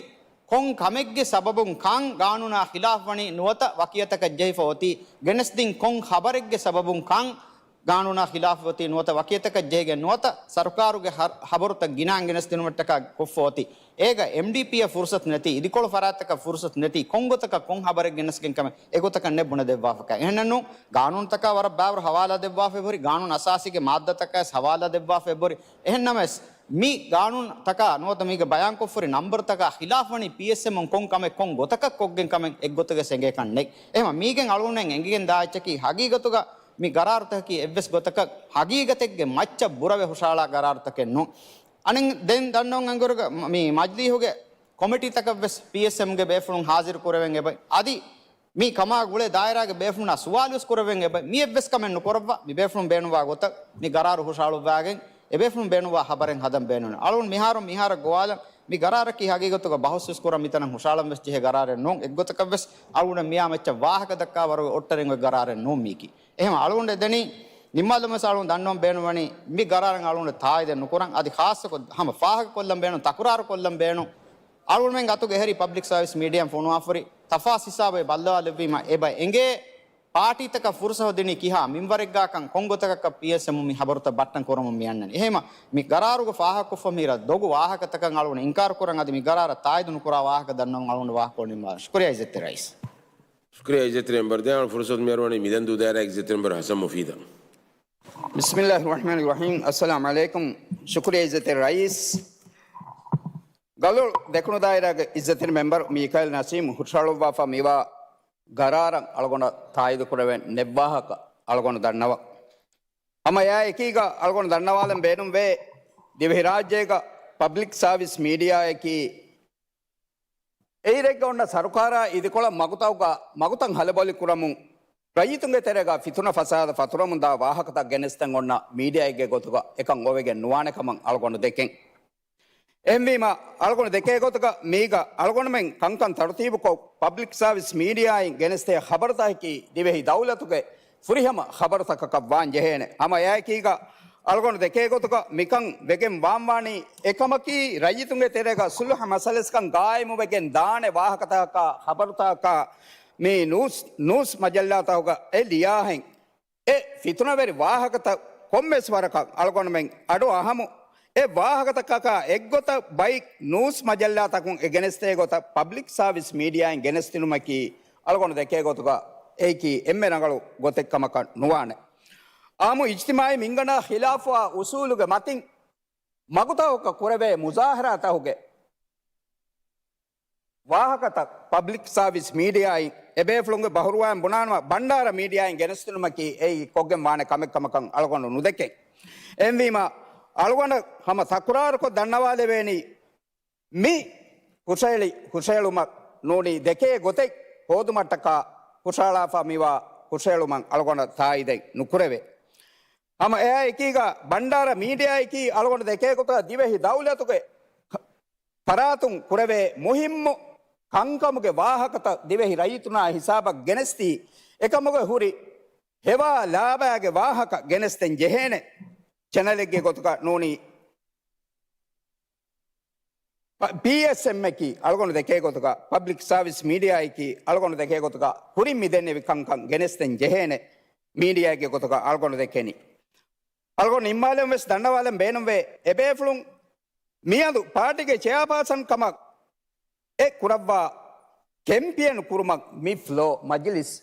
ކޮން ކަމެއްގެ ސަބަބުން ކަން ގާނޫނާ ޚިލާފްވަނީ ނުވަތަ ވަކިއަތަކަށް ޖެހިފަ އޮތީ ގެނެސްދިން ކޮން ޚަބަރެއްގެ ސަބަބުން ކަން ގާނޫނާ ޚިލާފް އޮތީ ނުވަތަ ވަކިއަތަކަށް ޖެހިގެން ނުވަތަ ސަރުކާރުގެ ހަ-، ޚަބަރުތައް ގިނައިން ގެނެސްދިނުމަށްޓަކާ ކޮށްފަ އޮތީ. އޭގަ އެމްޑީޕީއަށް ފުރުސަތު ނެތި، އިދިކޮޅު ފަރާތްތަކަށް ފުރުސަތު ނެތި، ކޮންގޮތަކަށް ކޮން ޚަބަރެއް ގެނެސްގެން ކަމެއް އެގޮތަކަށް ނެތް ބުނެދެއްވާފަކަށް. އެހެންނޫން، ގާނޫނުތަކާ ވަރަށް ބާވަރު ހަވާލާ ދެއްވާފަ އެބަހުރި، ގާނޫނު އަސާސީގެ މާއްދާތަކަށް ވެސް ހަވާލާ ދެއްވާފަ އެބަހުރި. އެހެން ނަމަވެސް، މި ގާނޫނުތަކާ ނުވަތަ މީގެ ބަޔާންކޮށްފަ ހުރި ނަންބަރުތަކާ ޚިލާފްވަނީ ޕީއެސްއެމުން ކޮން ކަމެއް ކޮން ގޮތަކަށް ކޮށްގެން ކަމެއް އެއްގޮތަކަށް އެނގޭކަށް ނެތް. އެހެންވެ މީގެން އަޅުގަނޑުމެން އެނގިގެން ދާ އެއްޗަކީ ހަގީގަތުގަ މި ގަރާރުތަކަކީ އެއްވެސް ގޮތަކަށް ހަގީގަތެއްގެ މައްޗަށް ބުރަވެ ހުށަހަޅާ ގަރާރުތަކެއް ނޫން. އަނެއް ދެން ދަންނަވަން އެނގުރުގަ މި މަޖިލީހުގެ ކޮމިޓީތަކަށްވެސް ޕީއެސްއެމްގެ ބޭފުޅުން ހާޒިރު ކުރެވެން އެބަ އަދި މި ކަމާ ގުޅޭ ދާއިރާގެ ބޭފުޅުންނާ ސުވާލުވެސް ކުރެވެން އެބަ މި އެއްވެސް ކަމެއް ނުކުރައްވާ، މި ބޭފުޅުން ބޭނުންވާ ގޮތަށް މި ގަރާރު ހުށަހަޅުއްވާގެން އެ ބޭފުޅުން ބޭނުންވާ ޚަބަރެއް ހަދަން ބޭނުން. އަޅުން މިހާރު މިހާރަށް ގޮވާލަން މި ގަރާރަކީ ހަގީގަތުގަ ބަހުސްވެސް ކުރަން މިތަނަށް ހުށައަޅަން ވެސް ޖެހޭ ގަރާރެއް ނޫން. އެއްގޮތަކަށް ވެސް އަޅުގަނޑަށް މިއާ މައްޗަށް ވާހަކަ ދައްކާ ވަރުގެ އޮއްޓަރެއް އޮތް ގަރާރެއް ނޫން މީކީ. އެހެން އަޅުގަނޑު ދެނީ ނިންމާލުމަށް ވެސް އަޅުގަނޑު ދަންނަވަން ބޭނުންވަނީ މި ގަރާރަށް އަޅުގަނޑު ތާއީދެއް ނުކުރަން. އަދި ޚާއްޞަކޮށް ހަމަ ފާހަގަކޮށްލަން ބޭނުން، ތަކުރާރު ކޮށްލަން ބޭނުން. އަޅުގަނޑުމެން އަތުގެ އެހެރީ ޕަބްލިކް ސަރވިސް މީޑިއާއިން ފޮނުވާފަ ހުރި ތަފާސް ހިސާބު ބައްލަވާލެއްވީމަ އެބަ އެނގޭ ޕާޓީތަކަށް ފުރުސަތު ދިނީ ކިހާ މިންވަރެއްގާކަން ކޮން ގޮތަކަށްކަން ޕީއެސްއެމުން މި ޚަބަރުތައް ބައްޓަން ކުރަމުން މި އަންނަނީ. އެހެންމަ މި ގަރާރުގަ ފާހަގަކޮށްފަ މި ދޮގު ވާހަކަތަކަށް އަޅުގަނޑު އިންކާރު ކުރަން އަދި މި ގަރާރަށް ތާއީދު ނުކުރާ ވާހަކަ ދަންނަވަން އަޅުގަނޑު ވާހަކަ ކޮށް ނިންމާލަން. ޝުކުރިއްޔާ އިއްޒަތްތެރި ރައީސް. ޝުކުރިއްޔާ އިއްޒަތްތެރި މެމްބަރު. ދެން އަޅުގަނޑު ފުރުސަތު މިއަރުވަނީ މިދަން ދޫދާއިރާގެ އިއްޒަތްތެރި މެމްބަރު ޙަސަން މުފީދަށް. ބިސްމިއްލާހި ރަޙްމާނި ރަޙީމް. އައްސަލާމު ޢަލައިކުމް. ޝުކުރިއްޔާ އިއްޒަތްތެރި ރައީސް. ގަލޮޅު ދެކުނު ދާއިރާގެ އިއްޒަތްތެރި މެމްބަރު މީކައިލް ނަސީމް ހުށަހަޅުއްވާފަ މިވާ ގަރާރަށް އަޅުގަނޑަށް ތާއީދު ކުރެވެން ނެއްވާހަކަ އަޅުގަނޑު ދަންނަވަން. ހަމަ އެއާއެކީގަ އަޅުގަނޑު ދަންނަވާލަން ބޭނުންވޭ، ދިވެހިރާއްޖޭގަ ޕަބްލިކް ސާވިސް މީޑިއާއަކީ އެއިރެއްގަ އޮންނަ ސަރުކާރާ އިދިކޮޅަށް މަގުތައްގަ މަގުތައް ހަލަބޮލި ކުރަމުން، ރައްޔިތުންގެ ތެރޭގަ ފިތުނަ ފަސާދަ ފަތުރަމުންދާ ވާހަކަތައް ގެނެސްދޭން އޮންނަ މީޑިއާއެއްގެ ގޮތުގަ އެކަން އޮވެގެން ނުވާނެ ކަމަށް އަޅުގަނޑު ދެކެން. އެހެންވީމަ، އަޅުގަނޑު ދެކޭ ގޮތުގަ މީގަ އަޅުގަނޑުމެން ކަންކަން ތަރުތީބުކޮށް، ޕަބްލިކް ސާވިސް މީޑިއާއިން ގެނެސްދޭ ޚަބަރުތަކަކީ ދިވެހި ދައުލަތުގެ ފުރިހަމަ ޚަބަރުތަކަކަށް ވާން ޖެހޭނެ. ހަމަ އެއާއެކީގަ އަޅުގަނޑު ދެކޭ ގޮތުގަ މިކަން ވެގެން ވާންވާނީ އެކަމަކީ، ރައްޔިތުންގެ ތެރޭގަ ސުލްހަ މަސަލަސްކަން ގާއިމުވެގެން ދާނެ ވާހަކަތަކަކާ ޚަބަރުތަކަކާ މި ނޫސް، ނޫސް މަޖައްލާތަކުގަ އެ ލިޔާހެން، އެ ފިތުނަވެރި ވާހަކަތައް ކޮންމެސް ވަރަކަށް އަޅުގަނޑުމެން އަޑު އަހަމު، އެ ވާހަކަތަކަކާ އެއްގޮތަށް ބައި ނޫސް މަޖައްލާތަކުން އެ ގެނެސްދޭ ގޮތަށް ޕަބްލިކް ސާވިސް މީޑިއާއިން ގެނެސްދިނުމަކީ އަޅުގަނޑު ދެކޭ ގޮތުގަ އެއީކީ އެންމެ ރަނގަޅު ގޮތެއް ކަމަކަށް ނުވާނެ. އާއްމު އިޖްތިމާޢީ މިންގަނޑާ ޚިލާފުވާ އުސޫލުގެ މަތިން މަގުތަކަކަށް ކުރެވޭ މުޒާހަރާތަކުގެ ވާހަކަތައް ޕަބްލިކް ސާވިސް މީޑިއާއިން އެބޭފުޅުންގެ ބަހުރުވައިން ބުނާނަމަ، ބަންޑާރަ މީޑިއާއިން ގެނެސްދިނުމަކީ އެއީ ކޮށްގެން ވާނެ ކަމެއް ކަމަކަށް އަޅުގަނޑު ނުދެކެން. އެހެންވީމަ، އަޅުގަނޑަށް ހަމަ ތަކުރާރުކޮށް ދަންނަވާލެވޭނީ، މި ހުށަހެޅި ހުށަހެޅުމަށް ނޫނީ ދެކޭ ގޮތެއް ހޯދުމަށްޓަކާ ހުށަހަޅާފަ މިވާ ހުށަހެޅުމަށް އަޅުގަނޑަށް ތާއީދެއް ނުކުރެވޭ. ހަމަ އެއާއެކީގަ ބަންޑާރަ މީޑިއާއަކީ އަޅުގަނޑު ދެކޭ ގޮތަށް ދިވެހި ދައުލަތުގެ ފަރާތުން ކުރެވޭ މުހިއްމު ކަންކަމުގެ ވާހަކަތައް ދިވެހި ރައްޔިތުންނާ ހިސާބަށް ގެނެސްދީ، އެކަމުގެ ހުރި ހެވާ ލާބާގެ ވާހަކަ ގެނެސްދޭން ޖެހޭނެ ޗެނަލެއްގެ ގޮތުގަ ނޫނީ ޕ-، ޕީއެސްއެމްއަކީ އަޅުގަނޑު ދެކޭ ގޮތުގަ، ޕަބްލިކް ސާވިސް މީޑިއާއަކީ އަޅުގަނޑު ދެކޭ ގޮތުގަ ކުރިން މި ދެންނެވި ކަންކަން ގެނެސްދޭން ޖެހޭނެ މީޑިއާއެއްގެ ގޮތުގަ އަޅުގަނޑު ދެކެނީ. އަޅުގަނޑު ނިންމާލަން ވެސް ދަންނަވާލަން ބޭނުންވޭ، އެބޭފުޅުން މިއަދު ޕާޓީގެ ޗެއާޕާސަން ކަމަށް އެ ކުރައްވާ ކެމްޕޭން ކުރުމަށް މި ފްލޯ މަޖިލިސް،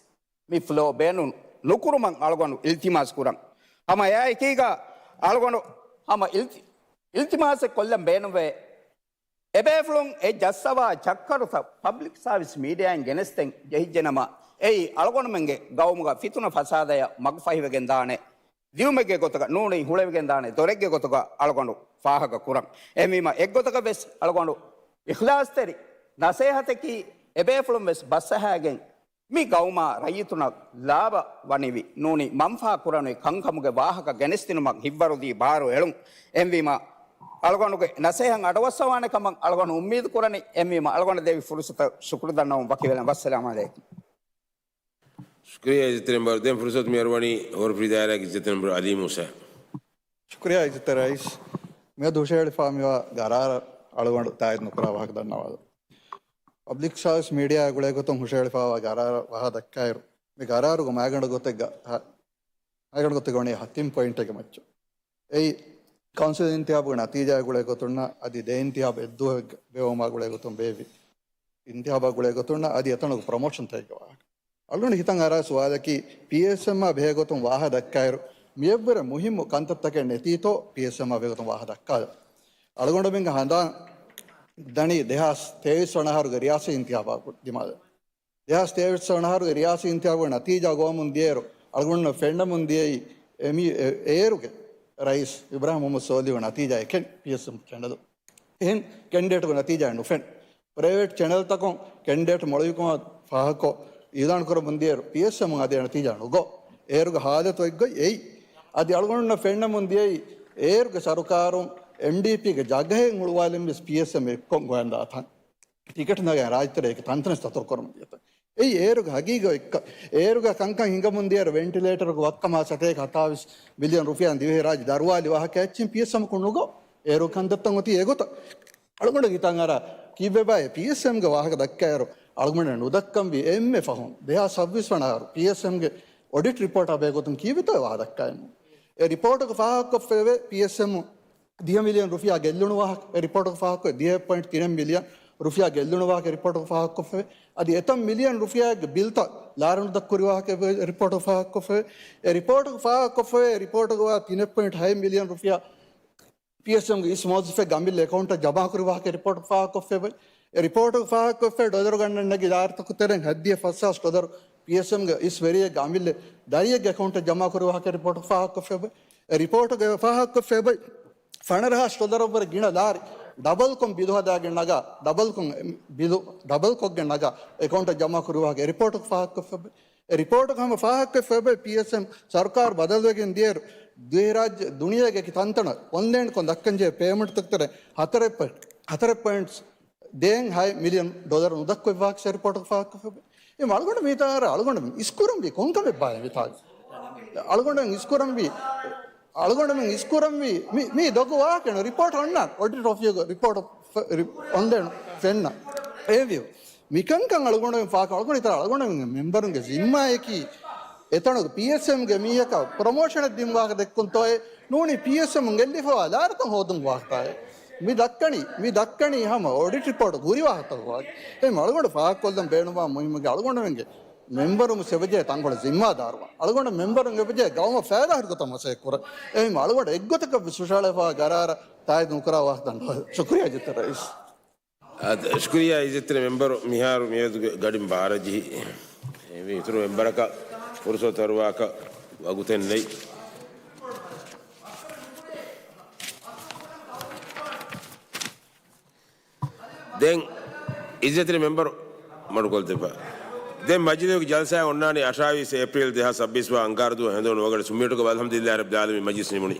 މި ފްލޯ ބޭނުން ނުކުރުމަށް އަޅުގަނޑު އިލްތިމާސް ކުރަން. ހަމަ އެއާއެކީގަ އަޅުގަނޑު ހަމަ އިލްތި-، އިލްތިމާސެއް ކޮށްލަން ބޭނުންވޭ. އެބޭފުޅުން އެ ޖައްސަވާ ޗައްކަރުތައް ޕަބްލިކް ސާވިސް މީޑިއާއިން ގެނެސްދޭން ޖެހިއްޖެނަމަ، އެއީ އަޅުގަނޑުމެންގެ ގައުމުގަ ފިތުނަ ފަސާދަޔަށް މަގުފަހިވެގެންދާނެ ދިއުމެއްގެ ގޮތުގަ ނޫނީ ހުޅެވިގެންދާނެ ދޮރެއްގެ ގޮތުގަ އަޅުގަނޑު ފާހަގަ ކުރަން. އެހެންވީމަ، އެއްގޮތަކަށް ވެސް އަޅުގަނޑު އިޚްލާޞްތެރި ނަސޭހަތަކީ، އެބޭފުޅުން ވެސް ބަސްއަހާގެން މި ގައުމާ ރައްޔިތުނަށް ލާބަ ވަނިވި ނޫނީ މަންފާ ކުރަނިވި ކަންކަމުގެ ވާހަކަ ގެނެސްދިނުމަށް ހިތްވަރުދީ ބާރު އެޅުން. އެހެންވީމަ، އަޅުގަނޑުގެ ނަސޭހަތް އަޑުއައްސަވާނެ ކަމަށް އަޅުގަނޑު އުއްމީދު ކުރަނީ. އެހެންވީމަ، އަޅުގަނޑަށް ދެވި ފުރުސަތަށް ޝުކުރު ދަންނަވަމުން ވަކިވެލަން. ވައްސަލާމު ޢަލައިކުމް. ޝުކުރިއްޔާ އިއްޒަތްތެރި މެމްބަރު. ދެން ފުރުސަތު މިއަރުވަނީ ހޯރަފުށި ދާއިރާގެ އިއްޒަތްތެރި މެމްބަރު އަލީ މޫސާ. ޝުކުރިއްޔާ އިއްޒަތްތެރި ރައީސް. މިއަދު ހުށަހެޅިފަ މިވާ ގަރާރަށް އަޅުގަނޑު ތާއީދު ނުކުރާ ވާހަކަ ދަންނަވާލަން. ޕަބްލިކް ސާވިސް މީޑިއާއާ ގުޅޭގޮތުން ހުށަހެޅިފައިވާ ގަރާރަށް ވާހަކަ ދައްކާއިރު، މި ގަރާރުގެ މައިގަނޑު ގޮތެއްގަ، ހަ-، މައިގަނޑު ގޮތެއްގަ ވަނީ ހަތިން ޕޮއިންޓެއްގެ މައްޗަށް. އެއީ، ކައުންސިލް އިންތިހާބުގެ ނަތީޖާއާ ގުޅޭގޮތުންނަށް އަދި ދެ އިންތިހާބު އެއްދުވަހެއްގަ ބޭއްވުމާ ގުޅޭގޮތުން ބޭއްވި އިންތިހާބާ ގުޅޭގޮތުންނަށް އަދި އެތަނުގެ ޕްރޮމޯޝަންތަކެއްގެ ވާހަކަ. އަޅުގަނޑު ހިތަށް އަރާ ސުވާލަކީ، ޕީއެސްއެމްއާ ބެހޭގޮތުން ވާހަކަ ދައްކާއިރު، މިއަށްވުރެ މުހިއްމު ކަންތައްތަކެއް ނެތީތޯ ޕީއެސްއެމްއާ ބެހޭގޮތުން ވާހަކަ ދައްކާލަން. އަޅުގަނޑުމެންގެ ހަނދާން ދަނީ ދެހާސް ތޭވީސް ވަނަ އަހަރުގެ ރިޔާސީ އިންތިހާބާ ދިމާލަށް. ދެހާސް ތޭވީސް ވަނަ އަހަރުގެ ރިޔާސީ އިންތިހާބުގެ ނަތީޖާ ގޮވަމުން ދިޔައިރު، އަޅުގަނޑު ފެންނަމުން ދިޔައީ، އެ މީ-، އެ-، އޭރުގެ ރައީސް އިބްރާހިމް މުހައްމަދު ސޯލިހުގެ ނަތީޖާއެކެން ޕީއެސްއެމް ކެނޑަލު. އެހެން ކެންޑިޑޭޓުގެ ނަތީޖާއެއް ނުފެން. ޕްރައިވެޓް ޗެނަލްތަކުން ކެންޑިޑޭޓް މޮޅުވިކަމަށް ފާހަގަކޮށް، އިއުލާން ކުރަމުން ދިޔައިރު، ޕީއެސްއެމުން އަދި ނަތީޖާ ނުގޮ. އޭރުގެ ހާލަތު އޮތްގޮތް އެއީ. އަދި އަޅުގަނޑުންނަށް ފެންނަމުން ދިޔައީ، އޭރުގެ ސަރުކާރުން އެމްޑީޕީގެ ޖަގަހެއް ހުޅުވާލެން ވެސް ޕީއެސްއެމް އެއްކޮށް ގޮވަންދާތަން. ޓިކެޓް ނަގައި ރާއްޖެތެރޭ އެކި ތަންތަނަސް ތަތުރު ކުރަމުން ދިޔަތަން. އެއީ އޭރުގެ ހަގީގަތް އެއްކަ-، އޭރުގެ ކަންކަން ހިނގަމުން ދިޔައިރު ވެންޓިލޭޓަރުގެ ވައްކަމާ ސަތޭކަ ހަތާވީސް މިލިއަން ރުފިޔާ ދިވެހިރާއްޖެ ދަރުވާލި ވާހަކަ އެއްޗިން ޕީއެސްއެމްކު ނުގޮ. އޭރު ކަންތައްތައް އޮތީ އެގޮތަށް. އަޅުގަނޑު ހިތަށް އަރާ ކީއްވެބާ ޕީއެސްއެމްގެ ވާހަކަ ދައްކާއިރު އަޅުގަނޑަށް ނުދައްކަންވީ އެންމެ ފަހުން ދެހާސް ސައްބީސް ވަނަ އަހަރު ޕީއެސްއެމްގެ އޮޑިޓް ރިޕޯޓާ ބެހޭގޮތުން ކީއްވެތޯ ވާހަކަ ދައްކާ އެއްނު. އެ ރިޕޯޓުގަ ފާހަގަކޮށްފައިވޭ ޕީއެސްއެމް ދިހަ މިލިއަން ރުފިޔާ ގެއްލުނު ވާހަކަ އެ ރިޕޯޓުގަ ފާހަގަކޮށް، ދިހަ ޕޮއިންޓް ތިނެއް މިލިއަން ރުފިޔާ ގެއްލުނު ވާހަކަ އެ ރިޕޯޓުގަ ފާހަގަކޮށްފައިވޭ. އަދި އެތައް މިލިއަން ރުފިޔާގެ ބިލްތައް ލާރަނު ދައްކުރި ވާހަކަ އެ ރިޕޯޓުގަ ފާހަގަކޮށްފައިވޭ. އެ ރިޕޯޓުގަ ފާހަގަކޮށްފައިވޭ އެ ރިޕޯޓުގަ ތިނެއް ޕޮއިންޓް ހައެއް މިލިއަން ރުފިޔާ ޕީއެސްއެމްގެ އިސް މުވައްޒަފެއްގެ އަމިއްލަ އެކައުންޓަށް ޖަމާކުރި ވާހަކަ ރިޕޯޓު ފާހަގަކޮށްފައި. އެ ރިޕޯޓު ފާހަގަކޮށްފައި ޑޮލަރު ގަންނަން ނެގި ލާރިތަކު ތެރެއިން ހަތްދިހަ ފަސްހާސް ޑޮލަރު ޕީއެސްއެމްގެ އިސް ވެރިއެއްގެ އަމިއްލަ ދަރިއެއްގެ އެކައުންޓަށް ޖަމާކުރި ވާހަކަ ރިޕޯޓު ފާހަގަކޮށްފައި. އެ ރިޕޯޓުގަ ފާހަގަކޮށްފައި ފަނަރަހާސް ޑޮލަރަށްވުރެ ގިނަ ލާރި ޑަބަލްކޮށް ބިލު ހަދާގެން ނަގާ، ޑަބަލްކޮށް ބިލު ޑަބަލްކޮށްގެން ނަގާ އެކައުންޓަށް ޖަމާކުރި ވާހަކަ އެ ރިޕޯޓުގަ ފާހަގަކޮށްފައި. އެ ރިޕޯޓުގަ ހަމަ ފާހަގަކޮށްފައި ޕީއެސްއެމް ސަރުކާރު ބަދަލުވެގެން ދިޔައިރު ދިވެހިރާއްޖެ ދުނިޔޭގެ އެކި ތަންތަނަށް އޮންލައިންކޮށް ދައްކަންޖެހޭ ޕޭމަންޓްތަކުގެ ތެރެއިން ހަތަރެއް ޕޮއިންޓް، ހަތަރެއް ޕޮއިންޓް ދޭއް ހަތް މިލިއަން ޑޮލަރު ނުދައްކޮށް ވާހަކަ އެ ރިޕޯޓުގަ ފާހަގަކޮށްފައި. އެ އަޅުގަނޑު މިތާރ އަޅުގަނޑު އިސްކުރަންވީ ކޮންކަމެއްބާ މިތާގަ؟ އަޅުގަނޑު އިސްކުރަންވީ، އަޅުގަނޑު އިސްކުރަންވީ މި، މި ދޮގު ވާހަކަ ރިޕޯޓް އޮންނަ އޮޑިޓް އޮފިސްގެ ރިޕޯޓް ފެ-، ރި-، އޮންލައިން ފެންނަ. އެ ވިޔު. މިކަންކަން އަޅުގަނޑު ފާހަގަ، އަޅުގަނޑު އިތަރ އަޅުގަނޑު މެމްބަރުންގެ ޒިންމާއަކީ އެތަނުގެ ޕީއެސްއެމްގެ މީހަކަށް ޕްރޮމޯޝަނެއް ދިން ވާހަކަ ދެއްކުންތޯއޭ ނޫނީ ޕީއެސްއެމުން ގެއްލިފަވާ ލާރިތައް ހޯދުން ވާހަކައޭ. މި ދައްކަނީ، މި ދައްކަނީ ހަމަ އޮޑިޓް ރިޕޯޓް ހުރި ވާހަކަ ވާގެ. އެހެން އަޅުގަނޑު ފާހަގަކޮށްލަން ބޭނުންވާ މުހިއްމުގެ އަޅުގަނޑުމެންގެ މެމްބަރުން ސެވެޖޭ ތަންކޮޅެއް ޒިންމާދާރުވާ. އަޅުގަނޑު މެމްބަރުން އެބަޖޭ ގައުމަށް ފައިދާ ހުރި ގޮތަށް މަސައްކަތް ކުރަން. އެހެން އަޅުގަނޑު އެއްގޮތަކަށް ވެސް ހުށަހަޅަފާ ގަރާރަށް ތާއީދު ނުކުރާ ވާހަކަ ދަންނަވަން. ޝުކުރިއްޔާ އިއްޒަތްތެރި ރައީސް. އާދެ، ޝުކުރިއްޔާ އިއްޒަތްތެރި މެމްބަރު، މިހާރު މިއަދުގެ ގަޑިން ބާރަށްޖެހި އެހެންވީ އިތުރު މެމްބަރަކަށް ފުރުސަތު އަރުވާކަށް ވަގުތެއް ނެތް. ދެން އިއްޒަތްތެރި މެމްބަރު މަޑުކޮށްދެއްވާ. ދެން މަޖިލީހުގެ ޖަލްސާއެއް އޮންނާނީ އަށާވީސް އޭޕްރީލް ދެހާސް ސައްބީސް ވާ އަންގާރަ ދުވަހު ހެނދުނު ވަގުތު. ސުންމިއްޔަތުގެ އަލްހަމްދުލިއްލާހި ރައްބިލް ޢާލަމީން މަޖިލިސް ނިމުނީ.